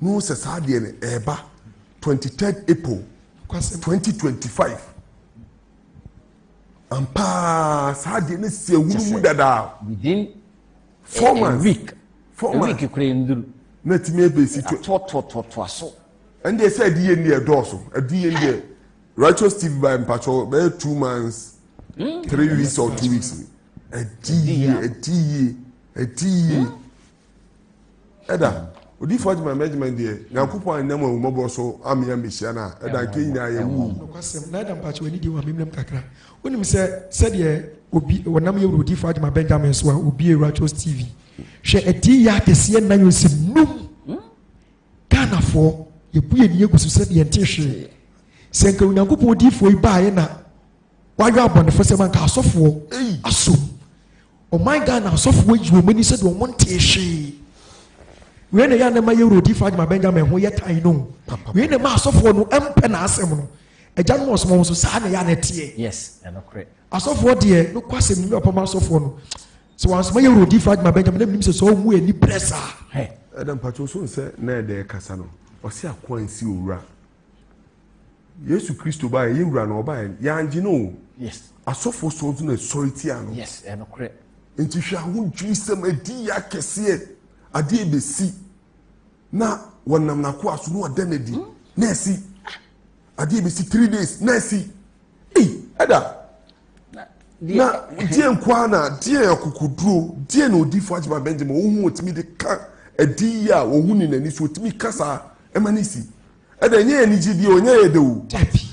Na wohu sɛ saa adeɛ no ɛreba 23rd April 2025. Ampaa saa adeɛ no si ahunu mu dadaa. Within 4 months. week. 4 A months. week kura nduru. Na ɛtumi ɛbɛsi. Atoatoatoa so. Ɛndeɛ sɛ ɛde yɛ ndeɛ ɛdɔɔso. Ɛde yɛ ndeɛ. Righteous TV by mpatsɔ bɛyɛ 2 months, 3 weeks or 2 weeks. Ɛdi yie, ɛdi yie, ɛdi yie. Ɛda odiifo adwuma mɛgyima deɛ Nyankopɔn anyam ahumɔborɔ so amea mehyia no a ɛda nka nyinaa yɛ wu. Nokwasɛm na ɛda mpakyɛ w'ani di ho amemnam kakra. Wonim sɛ sɛdeɛ obi wɔnam yɛ wura odiifo adwuma Benjamin so a obie Righteous TV. Hwɛ ɛdi yɛ akɛseɛ nnan ɔsi num. Ghanafoɔ yɛbu yɛn ani agu so sɛdeɛ yɛnte hwee. Sɛ nka Onyankopɔn odiyifoɔ yi baeɛ na wayɔ abɔnefo sɛm anka asɔfoɔ asom. Ɔman Ghana asɔfoɔ ayi wɔn ani sɛdeɛ wɔn ntee hwee. Wei na ɛyɛ a na ɛma yɛwura odiyifoɔ Agyemang Benjamin ho yɛ tan no. Wei na ɛma asɔfoɔ no mpɛ n'asɛm no. Agyanom ɔsoma wɔn so saa na ɛyɛ a na ɛteɛ. Yes, ɛnokorɛ. Asɔfoɔ deɛ nokwasɛm ni ɔpam asɔfoɔ no sɛ wansoma yɛ wura odiifo Agyemang Benjamin na menim sɛ sɛ ɔmu ani brɛ saa. Ɛda mpakyɛw so nsɛ na ɛdɛ ɛkasa no ɔse akoa nsi owura Yesu Kristo baeɛ yɛ wura no ɔbaeɛ yɛangye no o. Yes. Asɔfoɔ sɔn nso na ɛsɔre tia no. Yes, ɛnokorɛ. Nti hwɛ ahodwirisɛm adi yɛ akɛseɛ adeɛ bɛsi na wɔnam n'akoa so na wɔda no adi na ɛsi adeɛ bɛsi 3 days na ɛsi. Ei, ɛda. Na deɛ nkoa na deɛ akokoduro deɛ na odiifo Agyemang Benjamin ohun otumi de ka ɛdi yi a ohun ne n'ani so otumi ka saa ɛma ne si. Ɛda ɛnyɛ yɛ anigye deɛ ɔnyɛ yɛ de o.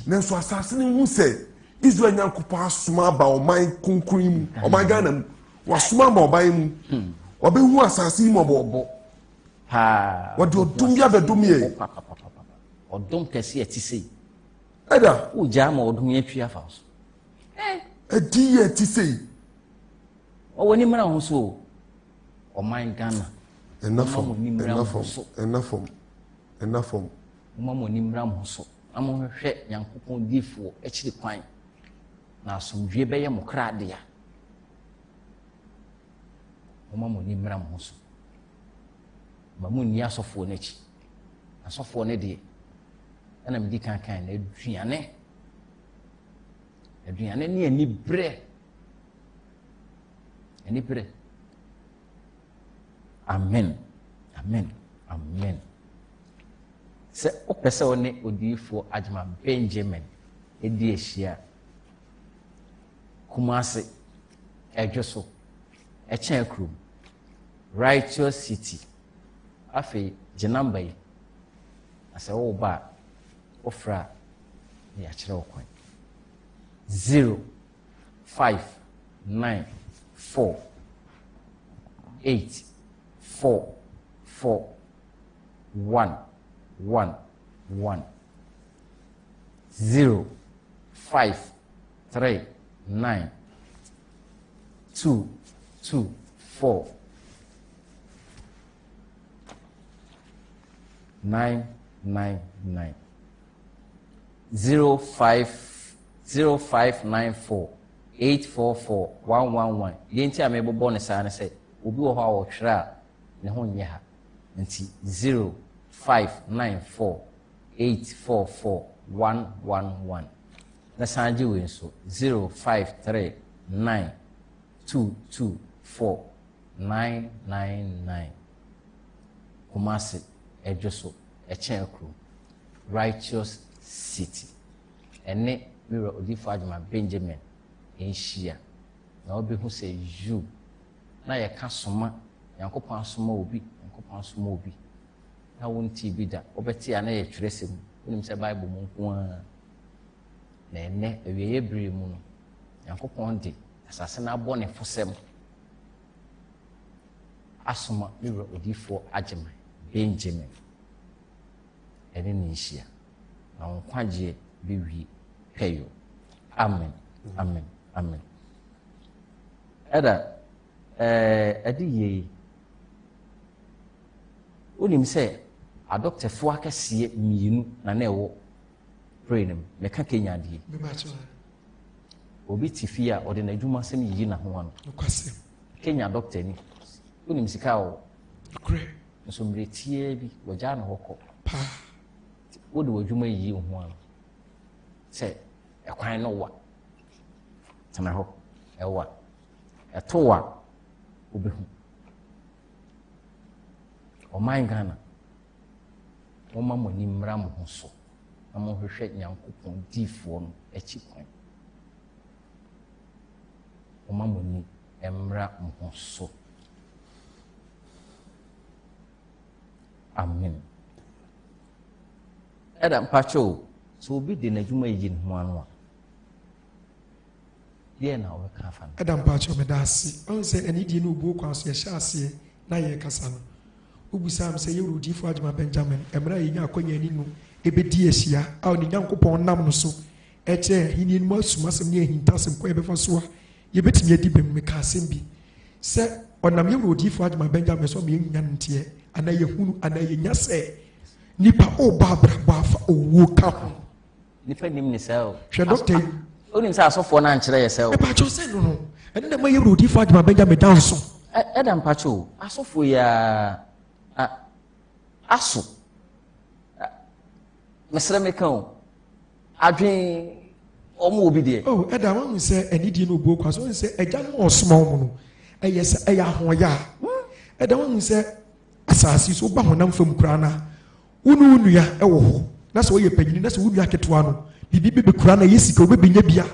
Nanso asase no hu sɛ Israel Nyankopɔn asoma aba ɔman kronkron yi mu, ɔman Ghana mu. Wasoma aba ɔman mu. Wabɛhu asase yi mmɔbɔ. Wɔde ɔdom bi abɛdom yɛ. Ɔdom kɛse a ɛte sei. Ɛda. Wogyaa ma ɔdom yɛ twi afa so. Ɛdi yɛ ti sei. Ɔwɔ ni mmara ho so o. Ɔman Ghana. Ɛna fam, ɛna fam, ɛna fam, ɛna fam. Moma mo ani mmra mo ho so na monhwehwɛ Nyankopɔn difoɔ akyiri kwan, na asomdwie bɛyɛ mo kra dea. Moma mo ani mmra mo ho so. Ma munni asɔfoɔ no akyi. Asɔfoɔ no deɛ, ɛna medi kan kan na aduane, aduane ne aniberɛ, aniberɛ. Amen, amen, amen. Sɛ wopɛ sɛ wo ne odiyifoɔ Agyemang Benjamin di ahyia Kumasi, Ɛdwo so, ɛkyɛn kurom, Righteous City. Afei gye namba yi, na sɛ woreba a, wofrɛ a, na yɛakyerɛ wo kwan. 0 5 9 4 8 4 4 1 1 1 0 5 3 9 2 2 4 9 9 9 0 5 0 5 9 4 8 4 4 1 1 1. Deɛ nti a mebobɔ no saa ne sɛ obi wɔ hɔ a ɔtwerɛ a ne ho nyɛ ha nti 0 5 9 4 8 4 4 1 1 1 na san gye wei nso 0 5 3 9 2 2 4 9 9 9. Kumasi, Ɛdwo so, ɛkyɛn kurom, Righteous City. Ɛne me wura Odiyifo Agyemang Benjamin nhyia na wobɛhu sɛ you na yɛka soma, Nyankopɔn asoma obi, Nyankopɔn asoma obi na wontii bi da, wobɛte a na yɛ twerɛsɛm mu, wonim sɛ Bible mu nko ara. Na ɛnnɛ, awieeɛ berɛ mu no, Nyankopɔn de asase no abɔnefosɛm asoma me wura odiyifoɔ Agyemang Benjamin ɛne ne nhyia, na wo nkwagyeɛ bɛwie pɛyɔ. Amen, amen, amen. Ɛda. Ɛɛ, ɛde yie yi, wonim sɛ adɔktɛfoɔ akɛseɛ mmienu na na ɛwɔ plane no mu. Meka Kenya adeɛ yi. Obi te fie a ɔde n'adwuma asɛm yiyi n'aho ano. Kenya dɔkta ni. Wonim sika a ɔwɔ. Nso mmerɛ tiaa bi wɔgyaa ne hɔ kɔ. Wode w'adwuma yiyi wo ho ano sɛ ɛkwan no wa. Tena hɔ ɛwa. Ɛto wo a, wobɛhu. Ɔman Ghana, momma mo ani mmra mo ho so na monhwehwɛ Nyankopɔn diifoɔ no akyi kwan. Momma mo ani mmra mo ho so. Amen. Ɛda mpakyɛ o, sɛ obi de n'adwuma yiyi ne ho ano a, Deɛn na wobɛka afa no? Ɛda mpakyɛw meda ase. Wahu sɛ anidie ne obuo kwan so yɛhyɛ aseɛ na yɛrekasa no, wobisaa me sɛ yɛwura Odiyifoɔ Agyemang Benjamin, mmerɛ a yɛnya akwanya ne no bɛdi ahyia a ne Nyankopɔn nam no so rekyerɛ yɛn ahennie no mu asumasɛm ne ahintasɛm kwan a yɛbɛfa so a yɛbɛtumi adi bem no, mekaa asɛm bi sɛ ɔnam yɛwura Odiyifoɔ Agyemang Benjamin so ama yɛnya no nteɛ anaa yɛhunu anaa yɛnya sɛ nipa ɔrebɔ abrabɔ afa owuo ka ho. Nipa nim ne saa o. Hwɛ dɔkta yi. Onim sɛ asɔfoɔ no ankyerɛ yɛ sɛ o. Ɛpaakyɛw sɛ no no. Ɛno na ɛma yɛwura odiifo Agyemang Benjamin da nso. Ɛda mpakyɛw o. Asɔfoɔ yi aa aso. Mesrɛ meka o. Adwen wɔn wɔ bi deɛ. Oh ɛda wɔn sɛ anidie no obuo kwa so wɔn sɛ agya no ɔsoma wɔn no ɛyɛ sɛ ɛyɛ ahoɔyɛ a ɛda wɔn sɛ asase so ba honam fam koraa na Wo ne wo nua wɔ hɔ, na sɛ ɔyɛ panyin na sɛ wo nua ketewa no biribi bɛbɛkura na ɛyɛ sika wobɛbɛnya bi a,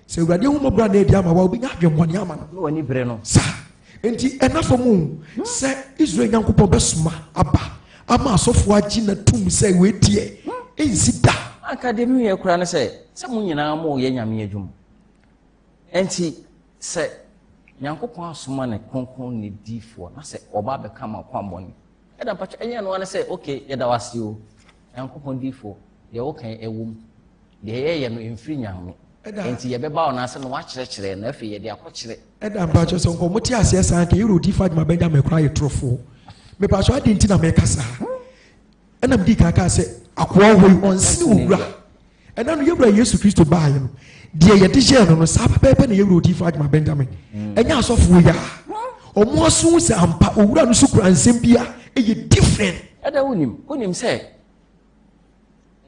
sɛ Awurade ahummɔborɔ a na adi ama wo a, wobɛnya adwemmɔne ama no. Na w'ani bere no. Saa. Enti ɛna fam o, sɛ Israel Nyankopɔn bɛsoma aba ama asɔfoɔ agye no atum sɛ wei deɛ, ɛnsi da. Anka deɛ meyɛ koraa ne sɛ, sɛ mo nyinaa moreyɛ Nyame adwuma. Enti sɛ Nyankopɔn asoma ne Kronkronni diifoɔ na sɛ ɔba abɛka mo akwammɔne, Ɛda mpakyɛ ɛnyɛ ɛno ara ne sɛ ok yɛda wo ase o Nyankopɔn difoɔ deɛ woka yi ɛwɔ mu deɛ yɛyɛ no ɛmfiri Nyame enti yɛbɛba wo nan ase na woakyerɛkyerɛ na afei yɛde akɔkyerɛ. Ɛda mpakyɛ sɛ nka ɔmo te aseɛ saa nka yɛwura odiifo Agyemang Benjamin koraa yɛ torofoɔ mepakyɛ adɛn nti na meka saa ɛna medi kan kaa sɛ akoa wɔ hɔ yi ɔnsene owura Ɛna no yɛwura Yesu Kristo baeɛ no, deɛ yɛde hyɛɛ no no, saa pɛpɛɛpɛ na yɛwura odiyifoɔ Agyemang Benjamin. Ɛnyɛ asɔfoɔ yi a wɔn aso hu sɛ ampa owura no so kura nsɛm bi a ɛyɛ different. Ɛda wonim, wonim sɛ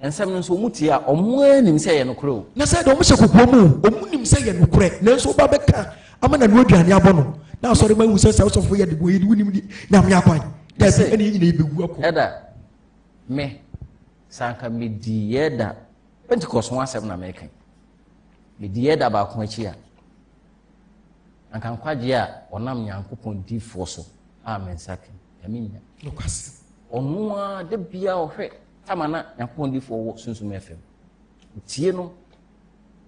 nsɛm no nso wɔn tie a wɔn ara nim sɛ ɛyɛ nokorɛ o. Na sɛ deɛ wɔn hyɛ kokoa mu o, wɔn nim sɛ ɛyɛ nokorɛ, nanso woba bɛka ama n'ano aduane abɔ no, na asɔre ma ehu sɛ sɛ ɔsɔfo yɛ de bɔ yi, wonim nyame akwan. Dabi, ɛna yɛn nyinaa yɛbɛwu akɔ. Ɛda, me. Sɛ anka medii yɛɛ da Pentecost ho asɛm na meka yi. Medii yɛɛ da baako akyi a, anka nkwagyeɛ a ɔnam Nyankopɔn difoɔ so a me nsa ka yi, mennya. Nokwasɛm. Ɔno ara da biara ɔhwɛ tama na Nyankopɔn difoɔ wɔ Sunsum FM. Ɔtie no,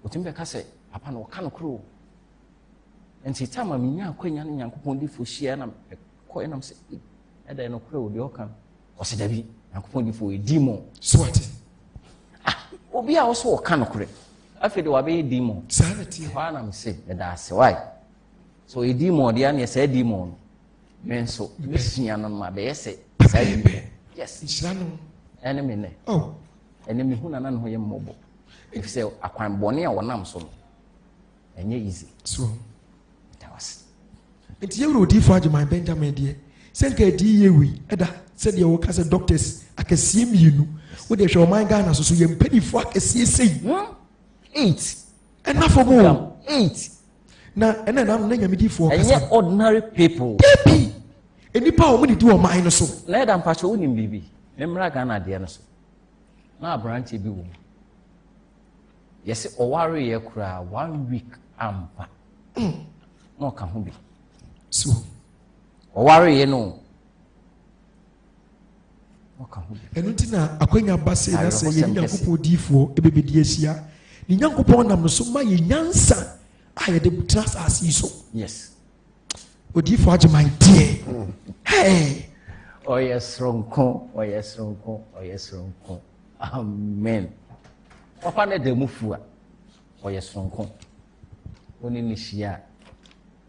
ɔtumi bɛka sɛ, papa no ɔka nokorɛ o. Nti tama menya akwanya ne Nyankopɔn difoɔ hyia na mekɔɛ nam sɛ, ɛda nokorɛ o deɛ ɔka no. Ɔsɛ dabi, Nyankopɔn difo yɛ demon. So ate? Ah, obi a ɔsɛ ɔka nokorɛ. Afei de wabɛyɛ demon. Saa na teɛ. Ɛhɔ ara na mese, meda ase, why? So ɔyɛ demon deɛ aneɛ saa demon no, me nso, mesua no ma bɛyɛ sɛ saa demon. Yes. Nhyira no. Ɛne me nɛ. Oh. Ɛne mehu na na ne ho yɛ mmɔbɔ. Ɛfiri sɛ akwan bɔne a wɔnam so no, ɛnyɛ easy. So. Meda wo ase. Nti yɛwura odiifo Agyeman Benjamin deɛ sɛ nka adi yie wei ɛda sɛdeɛ wɔka sɛ doctors akɛseɛ mmienu wodeɛ hwɛ ɔman Ghana so so yɛ mpanimfoɔ akɛseɛ sei hmm? eight ɛna fam o eight na ɛna ɛna na nyame diifoɔ kasa ɛnyɛ ordinary people dabi nnipa a wɔn de di ɔman no so na ɛda mpakyɛ wonim biribi mmra Ghana deɛ no so na aberanteɛ bi wɔ mu Yɛse ɔwareeɛ koraa one week ampa na ɔka ho bi. So ɔwareeɛ no na ɔka ho bi. Ɛno nti na akwanya ba sei na sɛ yɛne Nyankopɔn diifoɔ ɛbɛbɛdi ahyia ne Nyankopɔn nam no so ma yɛ nyansa a yɛde tena asase yi so. Yes. Odiifoɔ Agyeman deɛ. Hey. Ɔyɛ soronko, ɔyɛ soronko, ɔyɛ soronko. Amen. Papa no da mu fu a, ɔyɛ soronko. Wo ne no hyia a,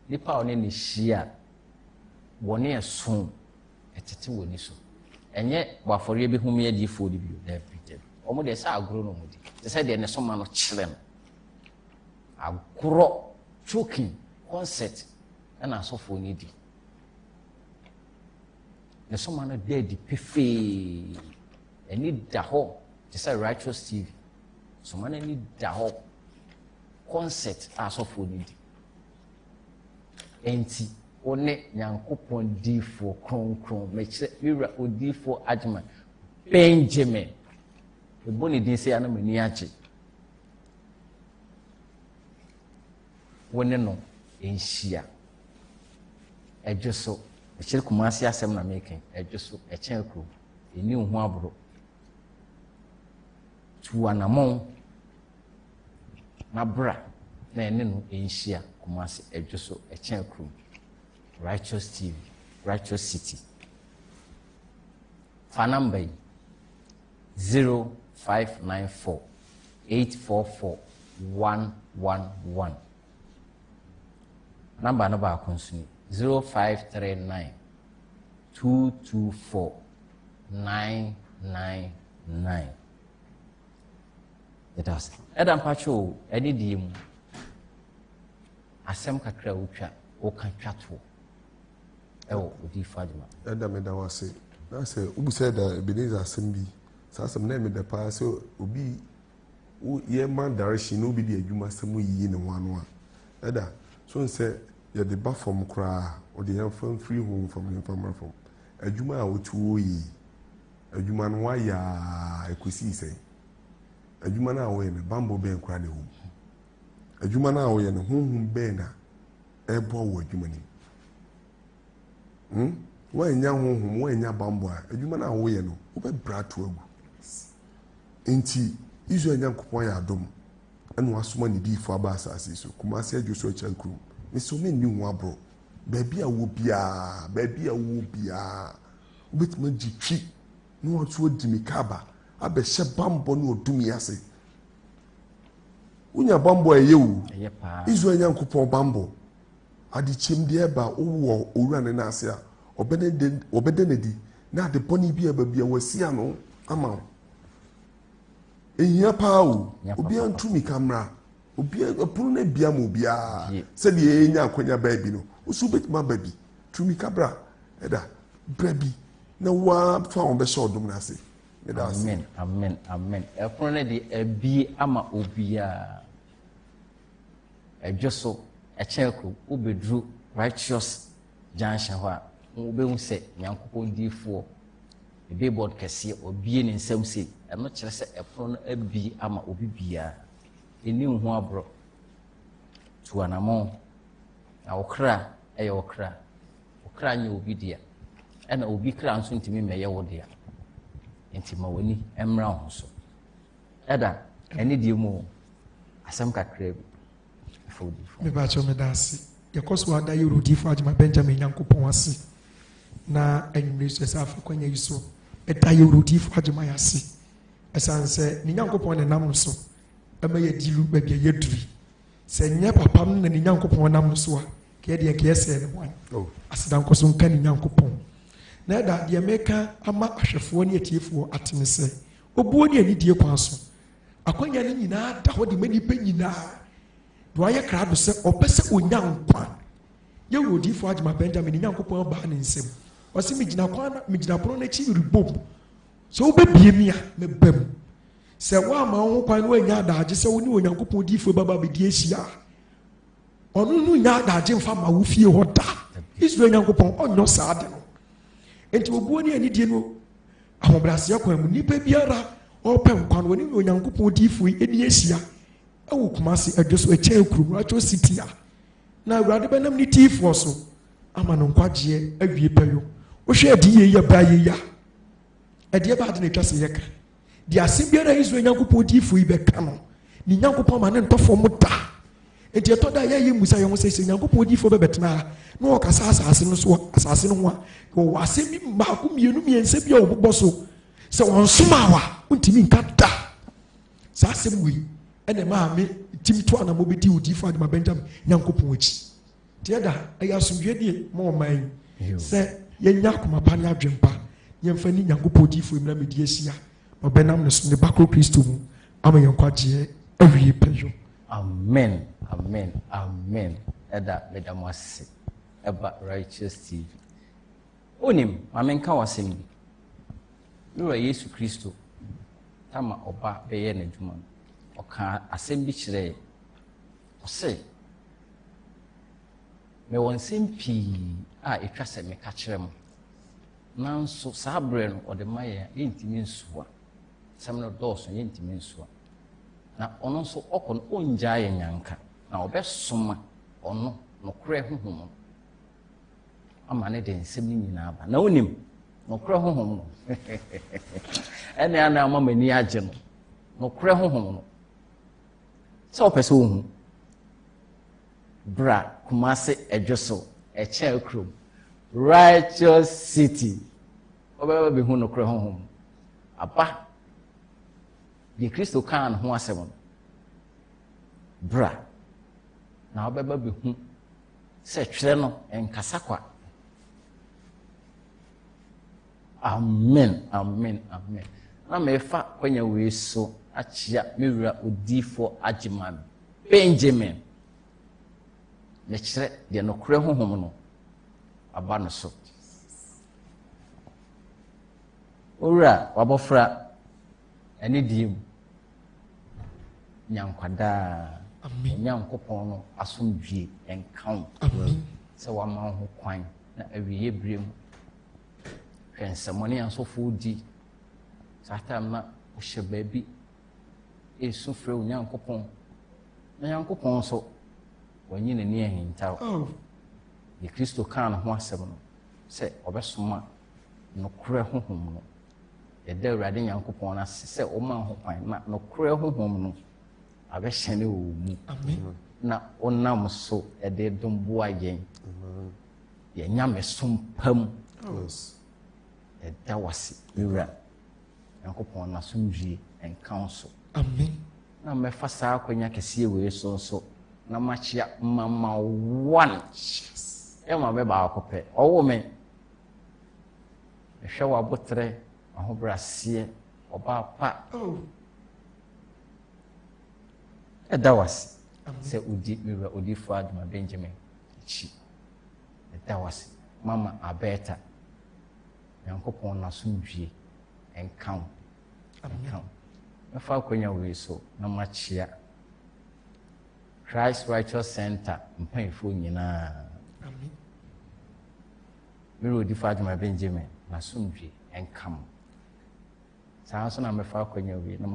Nipa a ɔne no hyia a, bɔne ɛso ɛtete wɔ ani so. Ɛnyɛ bɔ afɔreɛ bi home adiyifoɔ no bio. Dabi, dabi. Wɔn deɛ sɛ agorɔ na wɔn di. Te sɛ deɛ ne soma no kyerɛ no. Agorɔ, choking, concert ɛna asɔfoɔ no di. Ne soma no da adi pefee. Ani da hɔ te sɛ Righteous TV. Soma no ani da hɔ. Concert a asɔfoɔ no di. Enti wo ne Nyankopɔn diifoɔ kronkron, mekyerɛ me wura odiifoɔ Agyeman Benjamin. Mebɔ ne din sɛ na m'ani agye. Wo ne no nhyia. Ɛdwo so, mekyerɛ Kumasi asɛm na meka yi, ɛdwo so, ɛkyɛn kurom, ɛni wo ho aboro. Tu anamɔn na bra na ɛne no nhyia Kumasi ɛdwo so ɛkyɛn kurom Righteous TV Righteous City fa number yi 0594 844 111 number no baako nso ni 0539 224 999 Yɛda ase. Ɛda mpakyɛ o, ɛne deɛ mu. Asɛm kakra a wotwa, woka twa toɔ ɛwɔ odiifo adwuma. Ɛda meda wo ase. Na sɛ wobisa ɛda Ebenezer asɛm bi, saa asɛm na ɛmeda paa sɛ obi yɛ ma direction na obi de adwuma sɛm yiyi ne ho ano a, ɛda so nsɛ yɛde ba fam koraa, ɔde yɛn fa mfiri ho fam ne mfa mmra fam. Adwuma a wote wɔ yi, adwuma no wayɛ a ɛkɔsii sɛn? Adwuma no a woyɛ no, bammɔ bɛn koraa na ɛwɔ mu? Adwuma no a woyɛ no, honhom bɛn na ɛreboa wɔ adwuma no mu? Hmm? Woannya honhom, woannya bammɔ a, adwuma no a woyɛ no, wobɛbrɛ ato agu. Nti, Israel Nyankopɔn ayɛ adom ɛna wasoma ne diifo aba asase so, Kumasi Adwo so akyɛ kurom. Mesɛ menni ho aborɔ. Baabi a wɔ biara, baabi a wɔ biara, wobɛtumi agye twi na wɔn adi mmirika aba abɛhyɛ bammɔ ne ɔdom yi ase. Wonya bammɔ a ɛyɛ o. Israel Nyankopɔn bammɔ. Adekyem deɛ ɛba wowɔ owura ne nan ase a, ɔbɛda no adi na ade bɔne bi a ɛba bi a wasi ano ama wo. Ehia paa o. Obiara ntu mmirika mmra. Obiara ɛpono no abia ma obiara. Sɛdeɛ yɛnya akwanya baa bi no, wo nso wobɛtumi aba bi. Tu mmirika bra. Ɛda bra bi. Na wo ara fa wɔn bɛhyɛ ɔdom no ase. Meda ase. Amen, amen, amen. Ɛpono no de abie ama obiara. Ɛdwo so, ɛkyɛn kuro, wobɛduru Righteous Junction hɔ a, wobɛhu sɛ Nyankopɔn diifoɔ, ne billboard kɛseɛ, ɔbie ne nsam sei. Ɛno kyerɛ sɛ ɛpono no abie ama obi biara. Ɛni wo ho aborɔ. Tu anamɔn. Na wo kra ɛyɛ wo kra. Wo kra nyɛ obi dea, ɛna obi kra nso ntumi mmɛyɛ wo dea. Nti ma w'ani mmra wo ho so. Ɛda ɛne deɛ mu o, asɛm kakra bi ɛfa odiyifoɔ. Mebakyɛw meda ase. Yɛkɔ so ada yɛwura odiyifoɔ Agyema Benjamin Nyankopɔn ase na anwummere so ɛsɛ afa kwanya yi so ɛda yɛwura odiyifoɔ Agyema yɛ ase ɛsan sɛ ne Nyankopɔn na ɛnam no so ɛma yɛduru baabi a yɛduru yi. Sɛ nyɛ papa no na ne Nyankopɔn nam no so a Kɛɛ deɛ nka yɛsɛɛ ne hwan? Oh. Aseda nkɔ so nka ne Nyankopɔn. Na ɛda deɛ meka ama ahwɛfoɔ ne atiefoɔ ate ne sɛ, obuo ne anidie kwan so, akwanya no nyinaa da hɔ de ma nnipa nyinaa. Deɛ wayɛ krado sɛ ɔpɛ sɛ ɔnya nkwa. Yɛwura odiyifoɔ Agyema Benjamin ne Nyankopɔn abaa ne nsam. Ɔse megyina kwan na megyina pono no akyi rebom. Sɛ wobɛbie mi a, mɛba mu. Sɛ woamma wo ho kwan na woannya adagye sɛ wo ne Onyankopɔn diyifoɔ bɛba abɛdi ahyia a, Ɔno no nnya adagye mfa ma wo fie hɔ da. Israel Nyankopɔn ɔnyɔ saa ade no. Enti obuo ne anidie no ahobrɛaseɛ kwan mu nipa biara ɔrepɛ nkwa no wɔne Onyankopɔn diifoɔ yi ani ahyia ɛwɔ Kumasi ɛdwo so ɛkyɛn kurom Righteous City a na Awurade bɛnam ne diifoɔ so ama no nkwagyeɛ awie pɛyɔ. Wohwɛ adiyie yi ɛbaa yie yi a ɛdeɛ baade na atwa sɛ yɛka. Deɛ asɛm biara a Israel Nyankopɔn diifoɔ yi bɛka no, ne Nyankopɔn ma ne ntɔ fam da. Enti ɛtɔ da a yɛyɛ mmusa yɛn ho sɛ, sɛ Nyankopɔn diifoɔ bɛbɛtena ha na ɔkasa asase no so asase no ho a, wɔwɔ asɛm bi baako mmienu mmiɛnsa bi a wɔbobɔ so. Sɛ wɔnsomaa wa, wontumi nka da. Saa asɛm wei ɛna ɛmaa me tim to anamɔ bɛdi odiifoɔ Adwuma Benjamin Nyankopɔn akyi. Nti ɛda ɛyɛ asomdwoeɛ die ma ɔman yi sɛ yɛnya akoma pa ne adwene pa yɛmfa ni Nyankopɔn diifoɔ mmra mɛdi ahyia na ɔbɛnam ne so ne ba koro Kristo mu ama yɛn nkwagyeɛ awie pɛyɔ. Amen amen amen ɛda meda mo ase ɛba Righteous TV. Wonim, ma menka wo asɛm bi. Me Wura Yesu Kristo tama ɔba bɛyɛ n'adwuma no, ɔkaa asɛm bi kyerɛɛ. Ɔse, mewɔ nsɛm pii a ɛtwa sɛ meka kyerɛ mo, nanso saa berɛ no ɔde ma yɛn a yɛntumi nsoa. Asɛm no dɔɔso, yɛntumi nsoa. Na ɔno nso ɔkɔ no, ɔngyaa yɛn nyanka, na ɔbɛsoma ɔno nokorɛ honhom no ama ne de nsɛm no nyinaa aba. Na wonim nokorɛ honhom no ɛne ana ama m'ani agye no, nokorɛ honhom no. Sɛ wopɛ sɛ wohu, bra Kumase Ɛdwo so, ɛkyɛn kurom, Righteous City, wobɛba bɛhu nokorɛ honhom aba. Deɛ Kristo kaa ne ho asɛm no, bra na wobɛba bɛhu sɛ twerɛ no nkasa kwa. Amen, amen, amen. Na mefa kwanya wei so akyea me wura odiifoɔ Agyeman Benjamin. Mekyerɛ deɛ nokorɛ honhom no aba no so. Owura wabɔfra ɛne deɛ mu nya nkwa daa. Onyankopɔn no asomdwie nka wo sɛ wama wo ho kwan na awieɛ berɛ mu. Hwɛ nsɛmmɔne a asɔfoɔ di. Saa time na wohyɛ baabi ɛresu frɛ Onyankopɔn. Na Nyankopɔn nso wanyi n'ani ahintaw. Oh. Deɛ Kristo kaa ne ho asɛm no sɛ ɔbɛsoma nokorɛ honhom no. Yɛda Awurade Nyankopɔn ase sɛ ɔmaa ho kwan na nokorɛ honhom no abɛhyɛne wɔ wo mu na wonam so de dom boa yɛn yɛn nyamesom pa mu. Yɛda wo ase, me wura. Nyankopɔn n'asomdwie nka wo so. Na mɛfa saa akwanya kɛseɛ wei so nso na makyea mama one. Yɛ maame baako pɛ, ɔwo me. Mehwɛ w'aboterɛ, w'ahobrɛaseɛ, ɔbaa pa. Oh. Ɛda wo ase sɛ wodi me wura odiyifoɔ Adoma Benjamin akyi. Ɛda wo ase Mama Alberta. Nyankopɔn n'asomdwie nka wo. Nka wo. Mɛfa akwanya wei so na makyea Christ Righteous Center mpanyinfoɔ nyinaa. Me wura odiyifoɔ Adoma Benjamin n'asomdwie nka mo. Saa nso na mɛfa akwanya wei na.